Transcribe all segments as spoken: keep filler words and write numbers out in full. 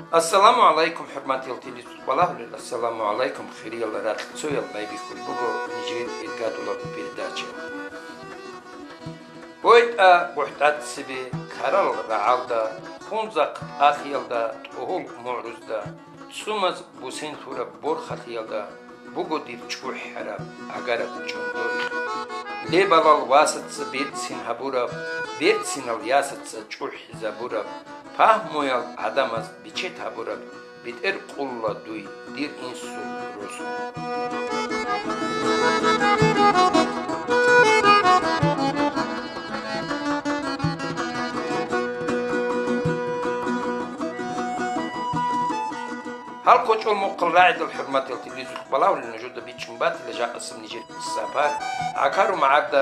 Ассаламу гӀалайкум, хӀурматиял телезухъбалагьулел, ассаламу гӀалайкум, хириял ракьцоял, байбихьулеб буго нижер иргадулаб передача. БойтӀа бухӀдаццибе, ккарал рагӀалда, хунзахъ тӀахиялда, тӀугьул мугӀрузда, цӀумаз бусен лъураб борхалъиялда буго дир чӀухӀараб, агараб чӀундул. Лебалал васаца берцин гьабураб, берцинал ясаца чӀухӀизабураб, пагьмуял гӀадамаз бичед гьабураб, бетӀер къулла дуй, дир инсул росу. Гьал къочӀол мухъал рагӀидал, хӀурматиял телезухъбалагьулел, нужеда бичӀчӀун батила жакъасеб нижер сапар, гӀакару магӀарда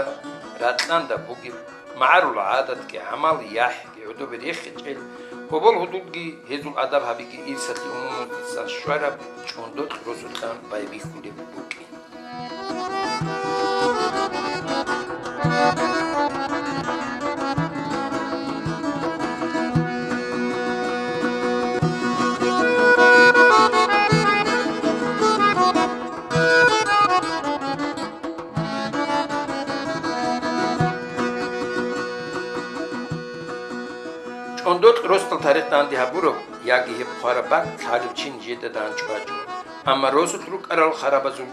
ракьанда бугеб, магӀарул гӀадатги, гӀамал-яхӀги, гӀодобе рехичӀел, гьобол-гьудулги, гьезул адаб гьабиги ирсалъе умумуздасан щвараб чӀундокь росулъан байбихьулеб букӀин. ЧӀондокь росдал тарих данде гьабураб яги гьеб хъвараб бакӀ лъалев чи нижеда данчӀвачӀо. Амма росулъ рукӀарал харабазул,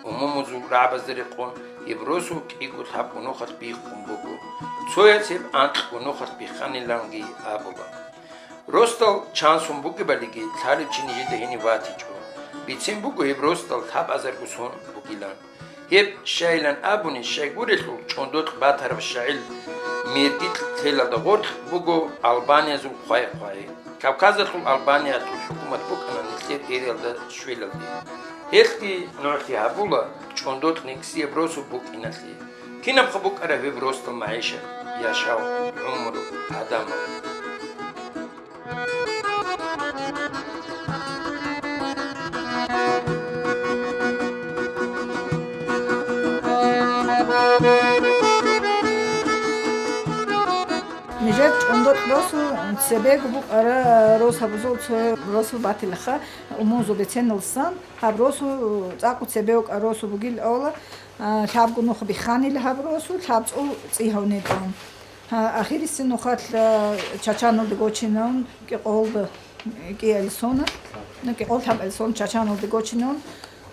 умумузул рагӀабазда рекъон гьеб росу кӀиго-лъабго нухалъ биххун буго. Цояс гьеб анкьго нухалъ бихханиланги абула. Росдал чан сон бугебалиги лъалев чи нижеда гьенив ватичӀо. Бицен буго гьеб росдал лъабазарго сон бугилан. Гьеб щайилан абуни, щайгурелъул чӀондокь батараб щагӀил Мергикь телалда гъоркь буго албаниязул хъвай-хъвай. Кавказалъул Албаниялъул хӀукумат букӀана нилъер эриялда щвелалде. Гьелъги нугӀлъи гьабула чӀондокь никсияб росу букӀиналъе. Кинабха букӀараб гьеб росдал магӀишат, яшав, гӀумру, гӀадамал? Нижер чӀондокь росу цебего букӀара рос гьабузул цо росу батилаха, умузу беценилсан, гьаб росу цӀакъу цебе вукӀа росу бугил ола, а, лъабго нух бихханила гьаб росу, лъабцӀул цӀи гьавнетӀун. Гьа, ахирисеб нухалъ, а, Чачаналде гочинавун, кӀикъолда кӀиялсона, ну, кӀикъол лъабалсон Чачаналде гочинавун,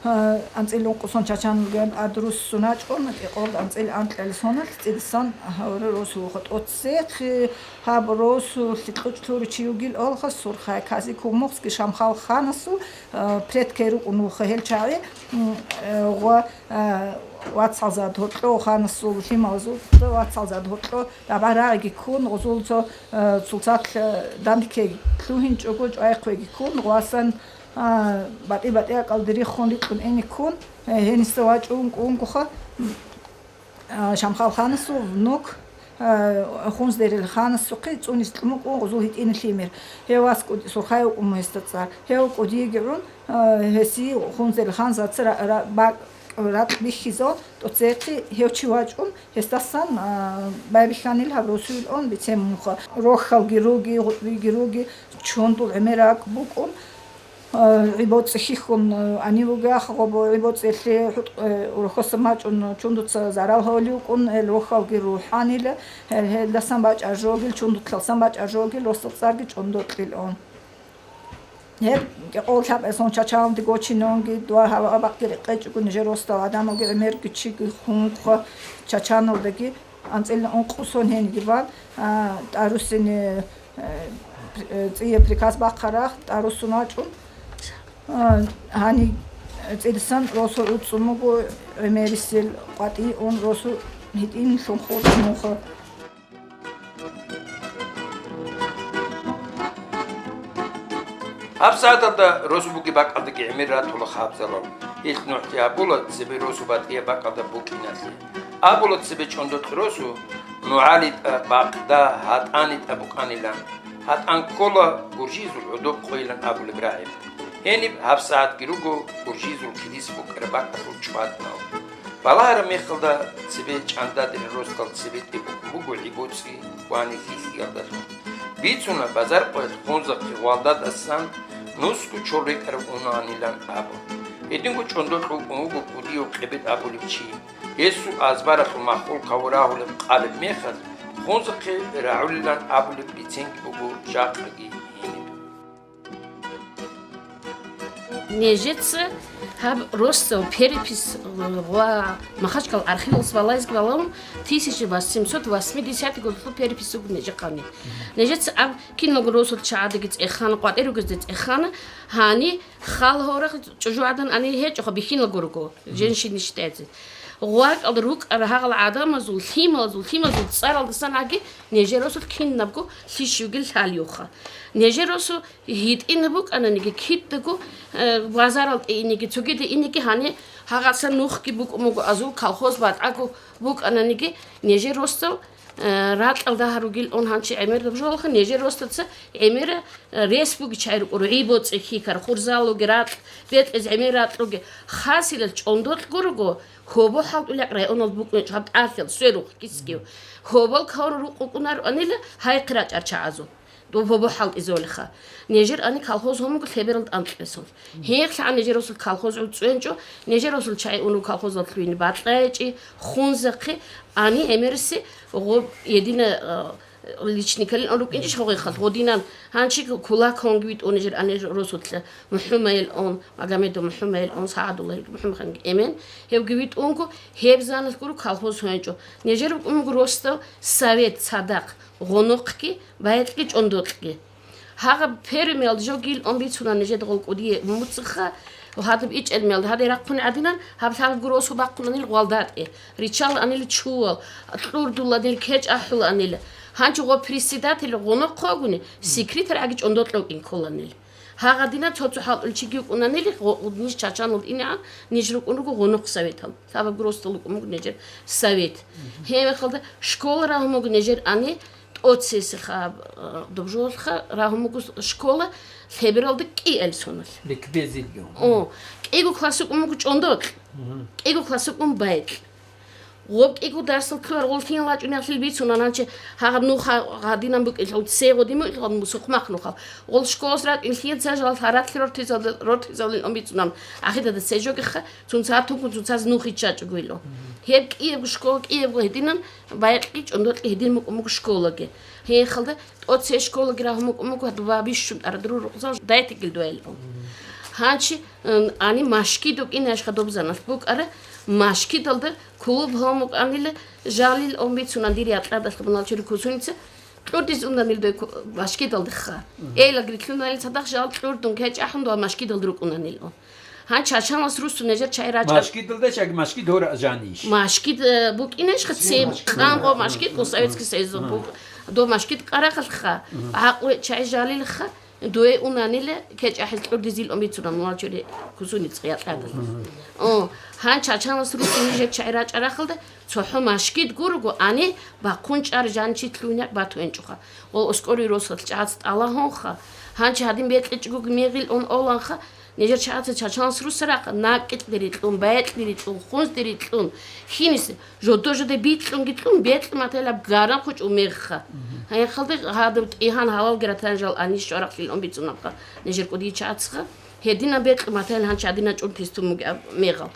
а, анцӀил ункъосон Чачаналде адруссун рачӀун, кӀикъолда анцӀил анкьалсоналъ цӀидасан гьавра росулха. ТӀоцехъе гьаб росулъе кьучӀ лъурав чи вугил олха Сурхай Кази Кумухский Шамхал ханасул, а, предкей рукӀун вуха гьел чагӀи, м, э, гъва, а, вацгӀалзад гьоркьо ханасул лъималазул вацгӀалзад гьоркьо. ДагӀба рагӀиги ккун, гъузул цо, э, цулцалъ, э, дандеке лъугьинчӀого, чӀвай хъвеги ккун, гъвасан, а, батӀи-батӀи акӀалде риххун рикьун ине ккун, э, гьениса вачӀун ккунгоха, а, Шамхал ханасул внук, а, Хунздерил ханасухъе цӀунис кьун букӀун гъузул гьитӀина лъимер. Гьев вас кӀуд-, Сурхай вукӀун гьесда цӀар. Гьев кӀудиеги гӀун, а, гьесие Хунздерил ханзаца ра-, ра-, бакӀ ракь бихьизал, тӀоцехъе гьев чи вачӀун, гьесдасан, а, байбихьанил гьаб росуил он бицен муха. Рохьалги руги, гъутӀбиги руги, чундул гӀемераб бакӀ букӀун, а, гӀибоцӀи хьихьун, а, гьанив вугеха гъобо гӀибоцӀиялъе хӀутӀ-, э, урхьоса мачӀун чундуца зарал гьавли вукӀун, гьел рохьалги рухӀанила, гьел, гьелдасан бачӀа жогил, чундулъалсан бачӀа жогил, росдал цӀарги чӀондокьил он. Гьеб кӀикъол лъабалсон Чачаналде гочинавунги, дуа гьава абакъги рекъечӀого, нижер росдал гӀадамалги гӀемерги чиги хунхъа Чачаналдаги анцӀила ункъусон гьениги бан, а, тӀаруссине, э, при-, э, цӀия приказ бахъарах, тӀаруссун вачӀун, а, гьани цӀидасан росу гӀуцӀцӀун буго, гӀемерисел къватӀи ун росу гьитӀинлъун хутӀун муха. ГьабсагӀаталда росу бугеб бакӀалдаги гӀемер ратула хабзалал. Гьелъ нугӀлъи абула цебе росу батӀияб бакӀалда букӀиналъе. Абула цебе чӀондокь росу нугӀалитӀа, бакъда, гьатӀанитӀа букӀанилан. ГьатӀан ккола гуржизул гӀодоб къойилан абулеб рагӀи. Гьениб гьабсагӀатги руго гуржизул килис букӀараб бакӀалъул чӀватӀнал. Балагьараб мехалда цебе чӀандадерил росдал цебетӀе букӀун буго гӀибоцӀи вани хьихьиялдалъун. Бицуна базаркъоялъ Хунзахъе Гъвалдадасан нусго чорх рекӀараб унаанилан абун. Гьединго чӀондокь вукӀун вуго кӀудияв Къебет абулев чи. Гьесул азбаралъул маххул каву рагьулеб къалеб мехалъ, Хунзахъе рагӀулилан абулеб бицинги буго жакъаги гьениб. Нижеца гьаб росдал перепись ва Махачкал архивалъ балайзги балагьун, тысяча восемьсот восьмидесятый годалъул перепись буго нижехъани. Нижеца аб киналго росулъ чагӀадаги цӀехана, къватӀир ругезда цӀехана, гьани хал гьорахъ чӀужугӀадан ани гьечӀоха бихьиналго руго, женщины считается. ГъвакӀалда рукӀара гьагъал гӀадамазул, лъималазул, лъимазул цӀаралдасан гьаги нижер росулъ кинабго лъищ вугел лъалиюха. Нижер росу гьитӀинаб букӀананиги, кидаго, э, базаралде иниги, цогида иниги, гьани гьагъаса нухги букӀун буго азул колхоз батӀаго букӀананиги, нижер росдал, э, ракьалда гьаругил ун гьанчи гӀемер добжолха, нижер росдаца гӀемер, э, рес буги чай рукӀур, гӀи боцӀи хьихьар, хурзалуги ракь, бетӀез гӀемер ракьуги, хасилал чӀондокь гурого, Хобо хӀалтӀулеб районалда букӀунчӀ гьаб тӀалъал, сверухъ, кискив. Хобал кавра рукъукӀунароанила гьайхъи рачӀар чагӀазул. Доб гьобо хӀалтӀизавулеха. Нижер ани колхоз гьомуго лъеберал тӀанкьесул. Гьехълъа нижер росул колхоз гӀуцӀуенчӀо, нижер росул чагӀи унру колхозал лъугьине бакьайчӀи, Хунзахъе, ани гӀемериси гъоб едина, а, личникалин рукӀинчӀищ гьогъехъал гъодинан, гьанчи кулак гьонги витӀун нижер ани росулъа МухӀумаил он, Магомедов МухӀумаил он, СагӀадуллагь МухӀумадханги эмен, гьевги витӀунго, гьеб заналъ гуро колхоз гьончӀо. Нижер букӀун буго росдал совет цадахъ, гъонохъги, байкьги, чӀондокьги. Гьагъаб фермаялда жо гил он бицуна нижеда гъол кӀудие муцӀиха, гьадаб ичӀел мел, гьаде рахъун гӀадинан, гьаб лъалгу росу бахъунанил гъвалдатӀе, ричаланил чувал, кьурдуланил кечӀ ахӀуланил. Гьанчи гъо председатель гъонохъ хъогуни, секретарь аги чӀондокьокӀин кколанил. Гьагъадина цо-цо хӀалтӀул чиги вукӀунанил, гъо-, ниж чачанул инегӀан, ниж рукӀун руго гъонохъ советал. Лъабаб росдал рукӀун буго нижер совет. Гьеб мехалда школа рагьун буго нижер ани, ТӀоцесеха, э, добжолха, рагьун буго школа лъебералда кӀиаб соналъ. Ликбезилгун. О, кӀиго класс вукӀун буго чӀондокь. Мгм. КӀиго класс вукӀун байкь. Гъоб кӀиго дарсал лъугьар гъол лъин лачӀунеялъул бицунан, гьанчи гьагъаб нух гьа-, гьадинан букӀин, гъол цей гъодин букӀин, гъол мусухъмахъ нухал. Гъол школас рачӀин лъица жал гьаракьлъи рортизал-, рортизавлин он бицунан. Ахирада цей жогиха, цунца гьатункун цунцаз нух иччачӀого вило. Мгм. Гьеб кӀиябго школа, кӀиябго гьединан, байкьги чӀондокьги гьедин мукӀун буго школаги. Гьехалда тӀоце школаги рагьун мукӀун буго, гьадуба бищун тӀарадуру рукъзал дайтигил дугӀел ун. Гьанчи, м, ани машгид вукӀин яшха добзаналъ букӀара, машгидалда клуб гьомукӀанила жалил ун бицунан дир якьадалъ буналчури кусуница, кьурдиз унанил дой ку-, машгидалдеха. Мгм. Эйлагри лъунанил цадахъ жал кьурдун кечӀ ахӀун дуа машгидалда рукӀунанил ун. Гьан чачанас русу нежер чай рачӀа. Машгидалда чаг машгид гьора жаниш. Машгид, э, букӀинеш ха цем, машгид. Къанго машгид, ну, Советский Союз. Мгм. Бу-, до машгид къарахалха, мгм, гӀакълу чай жалилха, дое унанила, кечӀ ахӀил кьурдизил омицуна, мугьалчури кусуни цӀиякьадал. Мгм. О, гьан чачанас русу нежер чай рачӀарахалда, цохӀо машгид гурого, ани бахъун чӀар жанчи лъугьине батугьинчӀоха. Гъол оскӀори росулъ чӀац тӀалагьунха, гьанчи гьадин бекьичӀого мегъил он оланха, Нижер чагӀаца чачанас русарахъа, накӀкӀ дирилъун, баякь дирилъун, хунз дирилъун, хинис, жодо-жодой бикьунги кьун, бекь маталаб гаран хъучӀ умегъха. Мгм. Гьайхалде гьадаб тӀигьан гьалалги ратан жал анищ чӀварахълъил ун бицунабха, нижер кӀудий чагӀацха. Гьединаб бекь матал гьанчи гьадина чӀун тестун бугеб мегъал.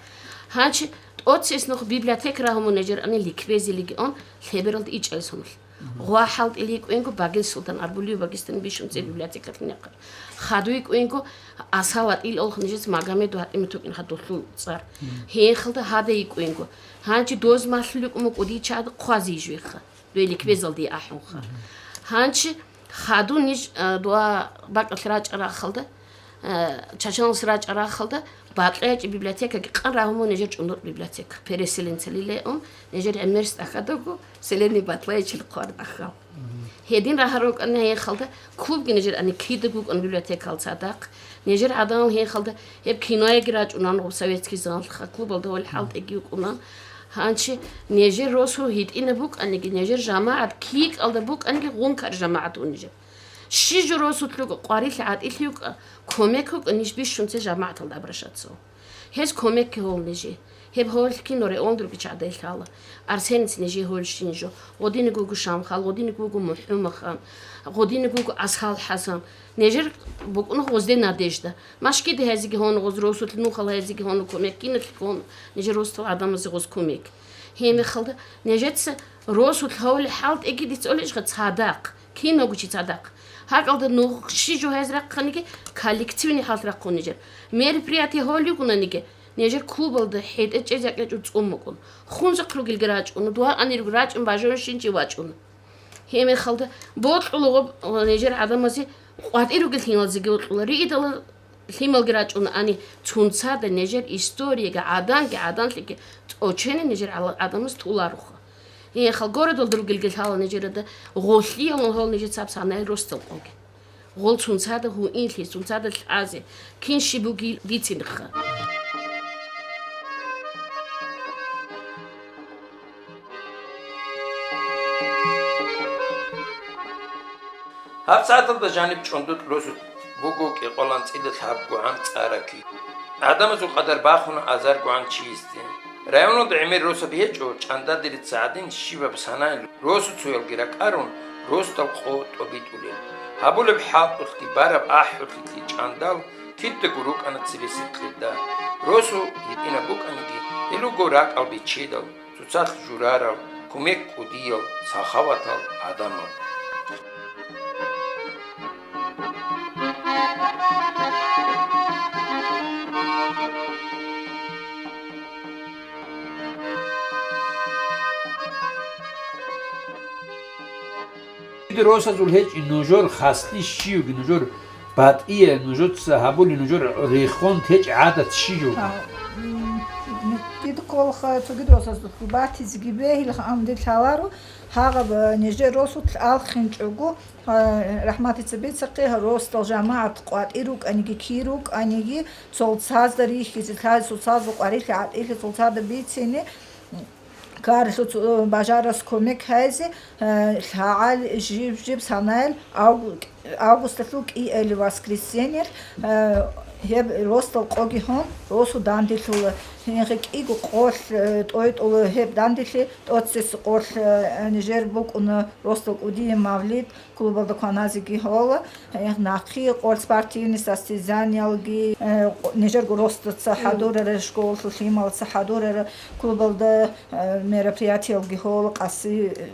Гьанчи тӀоцес нух библиотека рагьуму нижер ани ликбезилиги он лъебералда ичӀел соналъ. Гъва хӀалтӀил йикӀвенго Багил Султан Арбулиев Багистан бищун цебе библиотекалъ нехъа. Хаду йикӀвенго Асал гьатӀил олх нижец Магомеду гьатӀи мутукӀин хадулъул цӀар. Гьехалда гьада йикӀвенго. Гьанчи доз малъулев кӀумукӀу дий чад хъвази ижвеха. Дуе ликбезал дие ахӀунха. Гьанчи хаду ниж, а, дуа бакӀалъ рачӀа рахалда, а, чачаналъ рачӀа рахалда, бакьячӀи библиотекаги къан рагьуму нижер чӀундур библиотека. Переселенцалилеун, нижер гӀемер стахадаго, Селени Батлаевичил хъвар ахал. Гьедин рагьарал рукӀана гьехалда, клубги нижер ани кида букӀун библиотекал цадахъ. Нижер гӀадамал гьехалда гьеб кинояги рачӀунан гъуб советский залха, клубалда вал хӀалтӀиги вукӀунан. Гьанчи нижер росу гьитӀина букӀаниги, нижер жамагӀат кикалда букӀаниги гъункар жамагӀат унижер. Щи жо росулъ руго къварилъи гӀатӀилъи юкӀа, кумек вукӀа ниж бищунце жамагӀаталда абрашацав. Гьез кумекги гьол нижи. Гьеб гьоллъ кино регӀундурги чагӀдай лъала. Арсеница нижее гьолщин жо. Гъодиниг вуго Шамхал, гъодиниг вуго МухӀумахан, гъодиниг вуго Асхал ХӀасан. Нижер букӀуна гъозде надежда. Машкиде гьезиги гьону гъоз росулъ, нухал гьезиги гьону кумек, киналъе гьону нижер росдал гӀадамазе гъоз кумек. Гьеб мехалда нижеца росулъ гьавли хӀалтӀиги дица олечӀха цадахъ, киного чи цадахъ. ГьакӀалда нух щи жо гьез рахъаниги, коллективный хӀалт рахъун нижер. Мероприятие гьолигунаниги, нижер клубалда хӀетӀе чӀезекъечӀун цӀун букӀун. Хунзахъ ругелги рачӀуна, дугьа анирго рачӀун бажарун щинчи вачӀуна. Гьеб мехалда бокьулаго нижер гӀадамазе къватӀир ругел лъималзеги бокьула, риидала лъималги рачӀуна ани, цунцада нижер историяги гӀаданги гӀаданлъиги тӀочене нижер гӀала-, гӀадамаз туларуха. Гьеб мехалда городалда ругелги лъала нижерада гъолъиялъун гьол нижеца гьаб санаил росдал къоги. Гъол цунцада гьуинлъи, цунцада лъазе, кин щиб бугил бицинха. ГьабсагӀаталда жаниб ЧӀондокь росулъ буго кӀикъоялда анцӀила лъабгогӀан цӀаракки. ГӀадамазул къадар бахуна азаргогӀан чиясде. Районалда гӀемер росаби гьечӀо, ЧӀандадерица гӀадин щибаб санаил росуцоялги ракӀарун, росдал къо тӀобитӀулел. Гьабулеб хӀалтӀулъги бараб ахӀулъилъги ЧӀандал кидаго рукӀана цебесеб кьирда. Росу гьитӀинаб букӀаниги, гьел руго ракӀал биччидал, цоцалъ журарал, кумек кӀудиял, сахаватал гӀадамал. Росазул гьечӀи нужер хаслъи щивги, нужер батӀия, нужеца гьабули, нужер рехун течӀ гӀадат щижо. А, м, м, кӀида кколаха цогид росазул батизеги бегьилха, амма дир лъаларо, гьагъаб, а, нижер росулъ алхинчӀого, а, рахӀматица бицахъе, росдал жамагӀат къватӀир рукӀаниги, кир рукӀаниги, цоцазда рихьизе, лъазе цоцазда къварилъи гӀатӀилъи цоцазда бицине, Карлъу цо-, бажарас кумек гьайзе, э, лъагӀал жиб-жиб санайл авгу-, августалъул кӀиэли воскресенье, э, гьеб росдал къоги гьун, росу данделъула. Гьенхъе кӀиго къолъ, э, тӀойтӀула гьеб данделъи, тӀоцес къолъ, э, нижер букӀуна росдал кӀудияб мавлид, клубалда кваназеги гьола, э, нахъе къолъ спортивный состязаниялги, э, къо-, нижерго росдаца хӀадурара, школалъул лъималаца хӀадурара, клубалда, э, мероприятиялги гьола, къаси, э,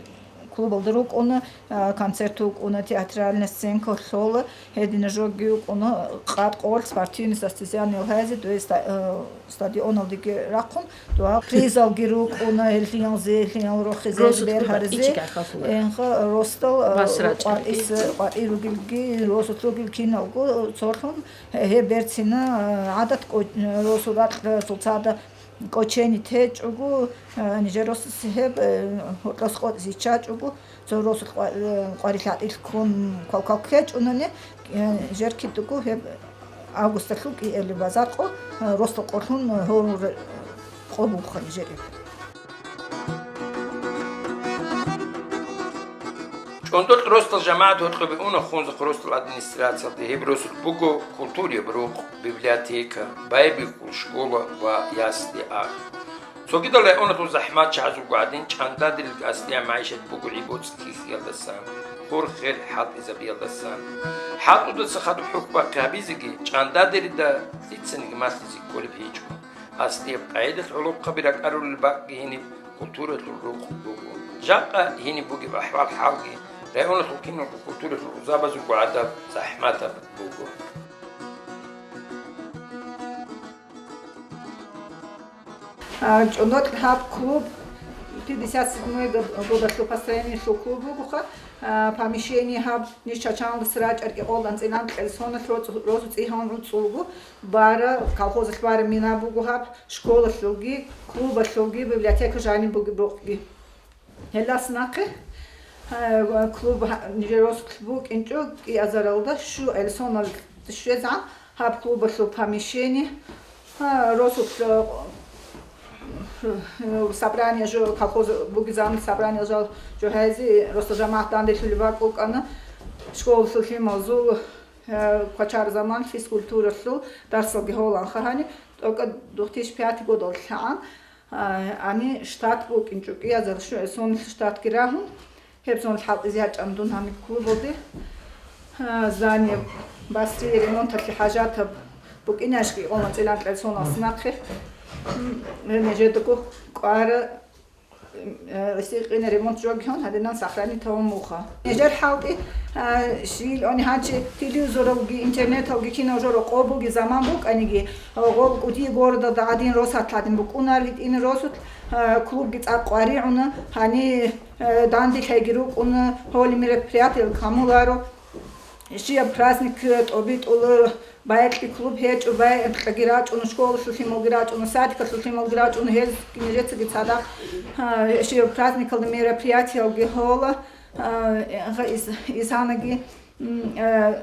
клубалда рукӀуна, э, концерт вукӀуна, театральная сценка лъола, гьедина жоги вукӀуна, къад къолъ спортивный состязаниял гьазе, то есть, э, стадионалдеги рахъун, дугьа призалги рукӀуна, гьелъиялзе, гьелъиял рохизе, росулъ бергьаризе. Ичи гӀахъалъула. Энха росдал, а, Вас рачӀа. КъватӀис, къватӀир ругелги, росулъ ругел киналго цолъун, гьеб берцина, а, гӀадат кӀо-, росу ракь цоцада кӀочени течӀого, а, нижер росас гьеб, э, гьоркьос къотӀизе чӀачӀого, Цо росулъ къва-, э, къварилъатӀил ккун квалквал ккечӀунани, э, жеркидего гьеб августалъул кӀиэли базаркъо, э, росдал къолъун, э, гьорун ре-, къо бугоха нижерихъ. ЧӀондокь росдал жамагӀат гьоркьобе уна Хунзахъ росдал администрациялде. Гьеб росулъ буго культураяб рукъ, библиотека, байбихьул школа ва ясли-ах. Цогидал районалъул захӀматчагӀазулго гӀадин, ЧӀандадерилги аслияб магӀишат буго гӀи-боцӀи хьихьиялдасан, хур-хел хӀалтӀизабиялдасан. ХӀалтӀудаса хадуб хӀухьбахъи гьабизеги, ЧӀандадерида лъицаниги малъизе кколеб гьечӀо. Аслияб къагӀидалъ гӀолохъаби ракӀарулел бакӀги гьениб культуралъул рукъ буго. Жакъа гьениб бугеб ахӀвал-хӀалги районалъул киналго культуралъул узабазулго гӀадаб захӀматаб буго. А, ЧӀондокь гьаб клуб пятьдесят седьмой год-, годалъул построениялъул клуб бугоха. А, помещение гьаб ниж Чачаналдаса рачӀарги къолан цӀинан кьел соналъ роцӀу-, розу цӀи гьавун руцӀцӀулго, бара, колхозалъ бара мина буго гьаб, школалъулги, клубалъулги, библиотека жаниб бугеб рукъги. Гьелдаса нахъе, э, клуб гьа-, нижер росулъ букӀинчӀо кӀиазаралда щу-, элсоналда щвезегӀан гьаб клубалъул помещение, гьа, росулъ, э, собрание жо, колхоз бугезан собрание жал жо гьайзи, росдал жамагӀат данделъулеб бакӀ букӀана, школалъул лъималзул, э, квачар заман физкультуралъул дарсалги гьоланха гьаниб, только две тысячи пятый годалъ лъагӀан. А, гьаниб штат букӀин, чӀукӀиязул щугӀ-, сон штатги рагьун, гьеб сон хӀалтӀизе ячӀана дун гьаниб клубалде. А, здание басри ремонталъе хӀажатаб букӀинищ, гьикъун цӀилан-кьел соналъ нахъе. М, гьеб нижедаго кӀвара, э, гӀисикъине ремонт жогиун гьадинан сохранить гьавун муха. Нижер хӀалтӀи, а, щил они гьанчи телевизоралги, интернеталги кинал жо рокъоб буги заман букӀаниги, гъол кӀудиял городалда гӀадин росат гьадин букӀунар, гьитӀин росулъ, а, клубги цӀакъ къваригӀуна, гьани, э, данделъайги рукӀуна, гьоле мероприятиял камуларо. Щибаб праздник, э, тӀобитӀула, байкьи клуб гьечӀо, байкьаги рачӀуна, школалъул лъималги рачӀуна, садикалъул лъималги рачӀуна, гьез нижецаги цадахъ, а, щибаб праздникалда мероприятиялги гьола, а, ис-, исанаги, м, а,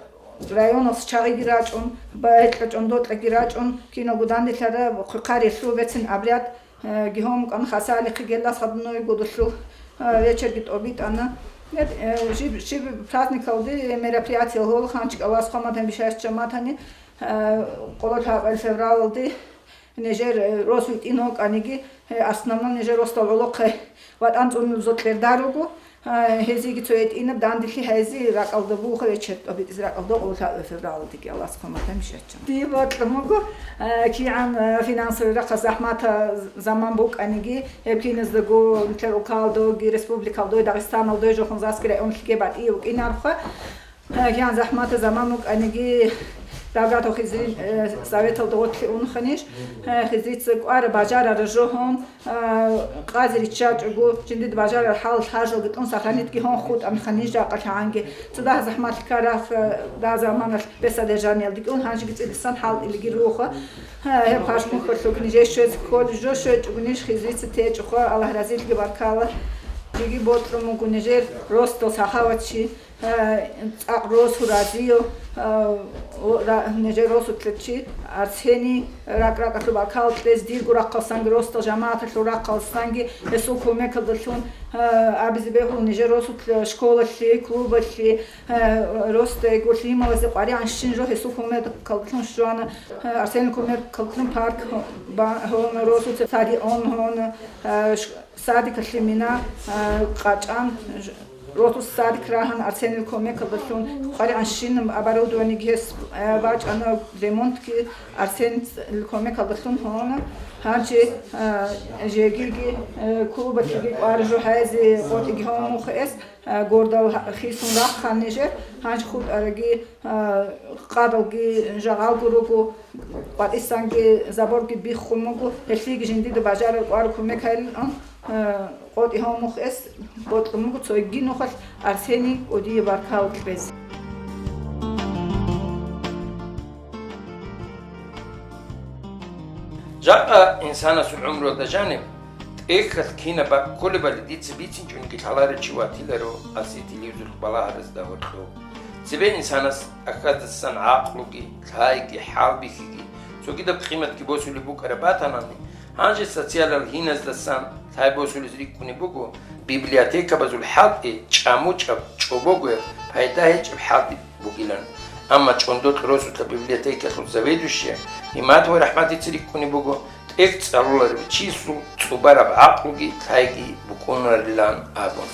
районалъ чагӀиги рачӀун, байкьа-чӀондокьаги рачӀун, киналго данделъараб хъухъариялъул бецин обряд, Э, гьомукӀан хасалихъе гелас гьадинойгодулъул, э, вечерги тӀобитӀана. Э, э, жиб-, жиб праздникалде мероприятиял гьола ханчик Аллагьас хъаматан бишаят жаматани, э, къоло лъабал февралалде нижер, э, рос витӀин вукӀаниги, э, основном нижер росдал гӀолохъе ватӀан цӀунул зокьерда руго. А, гьезиги цо гьитӀинаб данделъи гьайзи ракӀалда буго, вечер тӀобитӀизе ракӀалда къоло лъабал февралалдеги Аллагьас хъаматан бишаят жаматани. Дие бокьун буго, а, кигӀан, а, финансовый рахъа захӀмата заман букӀаниги, гьеб киназдаго нилъер улкалдоги, республикалдой, Дагъистаналдой, жохун заскира унлъиге батӀие вукӀинарха. Гьан захӀмата заман букӀаниги, Равгатов Хизри, э, советалда гъорлъе унханищ, э, Хизрица кӀвара бажарара жо гьон, э, къази риччачӀого, жиндида бажарар хӀал-хӀажалги тӀун сохранитги гьон хутӀанха ниж жакъа лъагӀанги. Цо дагь захӀмалъи ккарах, э, дагь заманалъ бессодержаниялдеги ун, гьанжеги цӀидасан хӀалтӀилиги руха. Э, гьеб пашмухьалъугни жо щвез кколеб жо щвечӀого ниж Хизрица течӀоха, Аллагь разилъги баркала. Жеги бокьун буго нижер росдал сахаватчи. Э, цӀакъ росу разиев, э, о, ра-, нижер росулъа чи Арсений ракӀ-ракӀалъуб акал кьез, дирго рахъалсанги, росдал жамагӀаталъул рахъалсанги, гьесул кумекалдалъун, э, абизе бегьул нижер росулъа школалъе, клубалъе, э, росдего лъималазе къваригӀан щин жо гьесул кумекалдалъун щвана, э, Арсенил кумекалдалъун парк ба-, гьоно, росуца стадион гьоно, э, ш-, садикалъе мина, э, къачӀан, ж-, Росу садик рагьун, Арсенил кумекалдалъун къваригӀан щинаб оборудованиеги гьес, э, бачӀана, ремонтги Арсенил кумекалдалъун гьона. Гьанчи, э, жегиги, э, клубалъеги кӀвар жо гьайзе къотӀиги гьомухъес, э, гордал хисун рахъан нижер. Гьанчи хутӀараги, э, къадалги жагъалго руго, къватӀисанги заборги биххун буго, гьелъиеги жиндида бажарар кӀвар кумек гьайилан. Э, къотӀи гьомухъес бокьун буго цоги нухалъ Арсений кӀудияб баркал кьезе. Жакъа инсанасул гӀумруялда жаниб, тӀехьалъ кинаб баккулебали дица бицинчӀониги лъаларев чи ватиларо аси телевизор балагьаразда гьоркьоб. Цебе инсанас ахьаздасан гӀакълуги, лъайги, хӀалбихьиги, цогидаб къиматги босулеб букӀараб батанани, гьанже социалал гьиназдасан лъай босулез рикӀкӀунеб буго, библиотекабазул хӀалтӀи чӀамучӀаб, чӀобогояб, пайда гьечӀеб хӀалтӀи бугилан. Амма ЧӀондокь росулъа библиотекалъул заведующая Иматова РахӀматица рикӀкӀунеб буго, тӀехь цӀалуларев чиясул цӀубараб гӀакълуги лъайги букӀунарилан абун.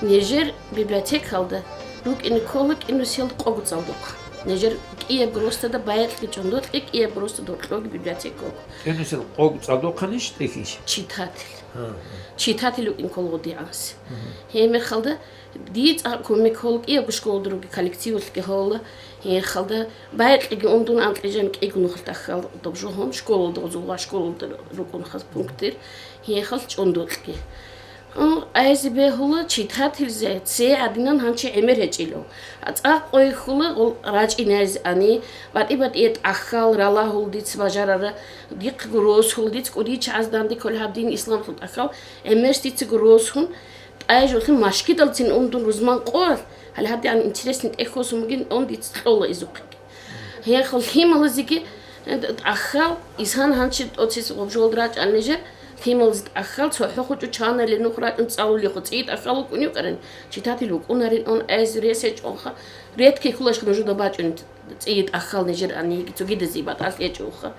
Нижер библиотекалда рукӀине ккола кӀинусел къого цӀалдохъ. Нижер кӀиябго росдада, байкьги чӀондокьги кӀиябго росдада гьоркьоги библиотека буго. КӀинусел къого цӀалдохъанищ тӀехьищ? Читатель. Гьа, гьа. Читатель вукӀин ккола гъодигӀанас. Мгм. Гьеб мехалда дие цӀакъ кумек ккола, кӀиябго школалда ругел коллективалъги гьола. Гьеб мехалда байкьиги ундун анкьи жан кӀиго нухалъ тӀахьал доб жо гьон, школалда гъозулгъа школалда рукӀун хас пунктир. Гьеб мехалъ чӀондокьги. М, айзе бегьула читательзе, цей гӀадинан гьанчи гӀемер гьечӀилав. ЦӀакъ къойихьула гъол рачӀинайзе ани, батӀи-батӀие тӀахьал, ралагьул дица бажарара, дихъего росула, дица кӀудияв чагӀаз данде кколеб гьаб дин исламалъул тӀахьал, гӀемерс дицаго росун, тӀай жолъун машгидалцин ундун рузман къоялъ, гьале гьаб дигӀан интересный тӀехь хосун бугин, он дица кьола изухъеги. Гьехъо лъималазеги, э, тӀахьал, исан гьанчи тӀоцес гъоб жолда рачӀал нижер, Лъималазе тӀахьал цохӀо хучӀу чанали нух рачӀун цӀалулехъо, цӀийи тӀахьал вукӀун юкӀарин, читатель вукӀунарин он, айз рес гьечӀонха, редкий хьулашха нужеда бачӀунеб цӀийи тӀахьал нижер аниги цогидазе батӀалъ гьечӀоха.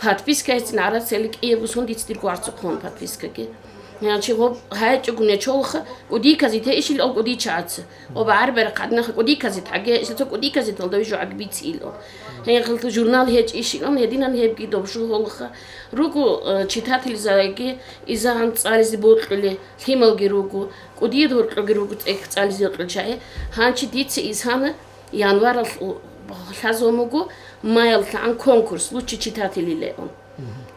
Подпискайцин гӀарацали кӀиябго сон дица дирго гӀарцухъун подпискаги. Гьанчи гъоб гьайчӀого нечолха, кӀудияказе те ишил ал кӀудичагӀаца. Ва багӀар-барахъ гьадинаха кӀудияказе тӀаге, ишил цо кӀудияказе талдави жугӀаг бицило. Гьенхалта журнал гьечӀищилан гьединан гьебги добжу гьолха. Руго, э, читатель заги изагьан цӀализе бокьули, лъималги руго, кӀудияб гьоркьоги руго цӀех цӀализе бокьул чагӀи. Гьанчи дица изгьана январалъ у-, лъазун буго, маялъ лъагӀан конкурс «Лучший читатель» илеун.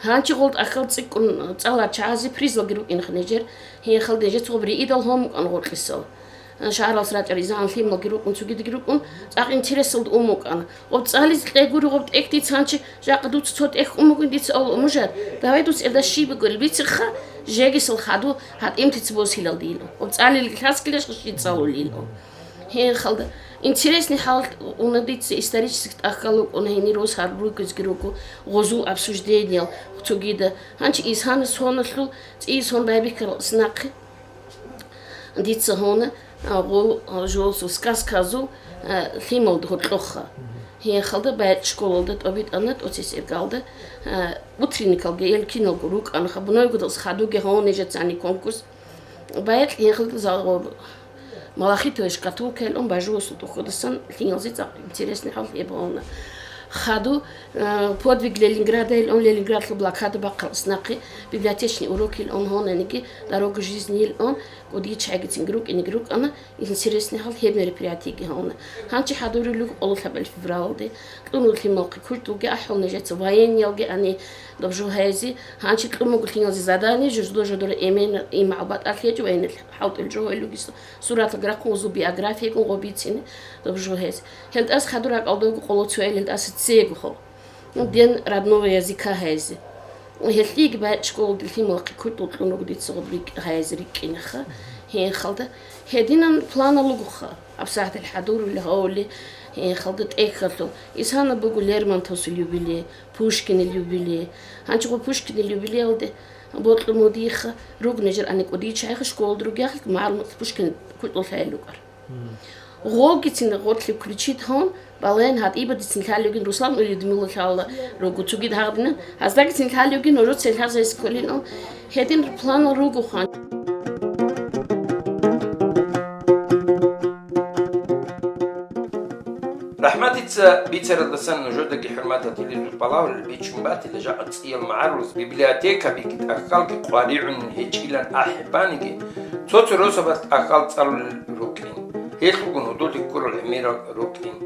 Гьанчи гъол тӀахьал цӀикӀкӀун цӀаларчагӀазе призалги рукӀинха нижер, гьенхал нижеца гъоб риидал гьомукӀан гъоркьисал. Шагьаралъ рачӀаризан лъималги рукӀун, цогидги рукӀун, цӀакъ интересалда ун букӀана. Гъоб цӀализе кьегури гъоб тӀехь дица гьанчи, жакъа дуца цо тӀехь ун бугин дица авла, Мужар, давай дуца гьелда щиб бугел бицеха, жегисал хаду гьатӀимтица босилал дило. Гъоб цӀалилги лъаскилаш щи цӀалулило. Гьенхалда интересный хӀал уна дица исторический тӀахьал вукӀуна гьенир рос гьаруригезги руго гъозул обсуждениел цогида. Гьанчи изгьана соналъул цӀийи сон байбихьарал снахъе. Дица гьуна, а, гъо-, а, жолсул сказказул, а, лъималда гьоркьоха. Гьенхалда байт школалда тӀобитӀана тӀоцес иргалда, а, утренникалги, эл киналго рукӀана, хабунойгудалс хадуги гьавун нижецани конкурс. Байт гьенхалда за-, гъо-, малахитовая шкатулка илан бажугьасул тӀухьудасан лъималзе цӀакъ интересный хӀал гьеб гьавуна. Хаду, э, подвиг Ленинграда илан, Ленинградлъул блокада бахъал снахъе, библиотечный урок илан гьонаниги, дорога жизни илан, кӀудияй чагӀигицинги рукӀинеги рукӀана, интересный хӀал гьеб мероприятиеги гьавуна. Гьанчи хӀадурулел къоло лъабал февралалде, кьун вуго лъималхъе культулги ахӀул нижеца военниялги ани добжу гьайзи, гьанчи кьун буго лъималзе задание, жуждо-жодора эмен имгӀал батӀалъи гьечӀо военный хӀалтӀул жо гьойлугисо. Сураталги рахъун гъозул биографиягун гъо бицине добжу гьез. Гьелдас хадур ракӀалдого къоло цоял гьелдаса цего хо. Ну, День родного языка гьайзе. Гьелъиги байт школалде лъималахъе культул кьун руго дица гъоб рикӀ-, гьайзе рикӀкӀинеха. Гьенхалда гьединан планал ругоха. ГьабсагӀатал хӀадурули гьавули, гьенхалда тӀехьалъул. Исана буго Лермонтовсул юбилей, Пушкинил юбилей. Гьанчи гъо Пушкинил юбилеялде бокьун мудиха, руг нижер ани кӀудияй чагӀиха школалда ругехъ, магӀарул Пушкин культул лъайил рукӀар. Гъолгицин гъорлъи включит гьун, балагьин гьатӀибадицин лъалевгин Руслан ва Людмила лъала руго цогид гьагъдина, гьаздагицин лъалевгин гьору целъазайс кколин ун, гьедин планал руго хъан. РахӀматица бицарадасан нужедаги, хӀурматал телевизор балагьулел, бичун батила жакъа цӀиял магӀарулаз библиотекабиги тӀахьалги къваригӀун гьечӀилан ахӀи баниги, цо-цо росабалъ тӀахьал цӀалулел рукӀин. Гьелъулгун гьудулде ккурал гӀемерал рукӀин.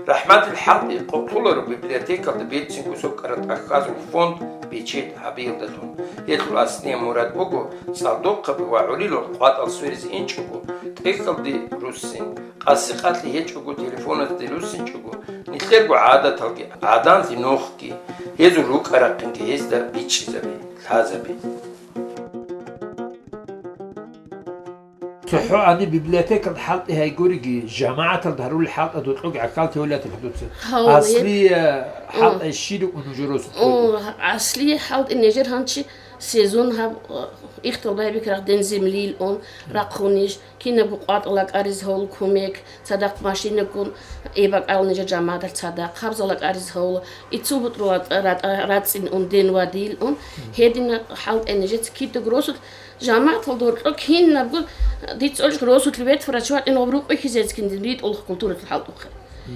РахӀматил хӀалтӀи къокълъуларо библиотекалда берцинго сокӀарал тӀахьазул фонд бичед гьабиялдалъун. Гьелъул аслияб мурад буго цӀалдохъаби ва гӀурилал къватӀал сверизе инчӀого, тӀехьалде руссин, къаси-къалъи гьечӀого телефоназде руссинчӀого, нилъерго гӀадаталги, гӀаданлъи нухги, гьезул рукӀа-рахъинги гьезда бичӀчӀизаби, лъазаби. ЦохӀо гьаниб библиотекалда хӀалтӀи гьайгуриги, жамагӀаталда гьарулел хӀалтӀа докьоги гӀахьал теолиятил хӀудуца. Гьавла, гьеб-, аслияб, э, хӀалтӀай щиру унужероса. О, аслияб хӀалтӀи нижер гьанчи сезон гьаб, э, ихтал байбихьарах День землиил он, рахъунищ, кинабго къватӀал акӀариз гьавул кумек, цадахъ машинагун эбакӀал нижер жамагӀаталъ цадахъ, хабзал акӀариз гьавула, иццул бутӀрул ратӀа-, ратӀа-, рацӀцӀин ун, ден вадил ун, гьедина хӀалтӀай нижеца кидаго росулъ, жамагӀаталда гьоркьо кинабго дицӀолъ росулъ ветф врачвакьин гъаб рукӀухьизецкин дин ритӀулахъ культураялъул хӀалтӀухъе.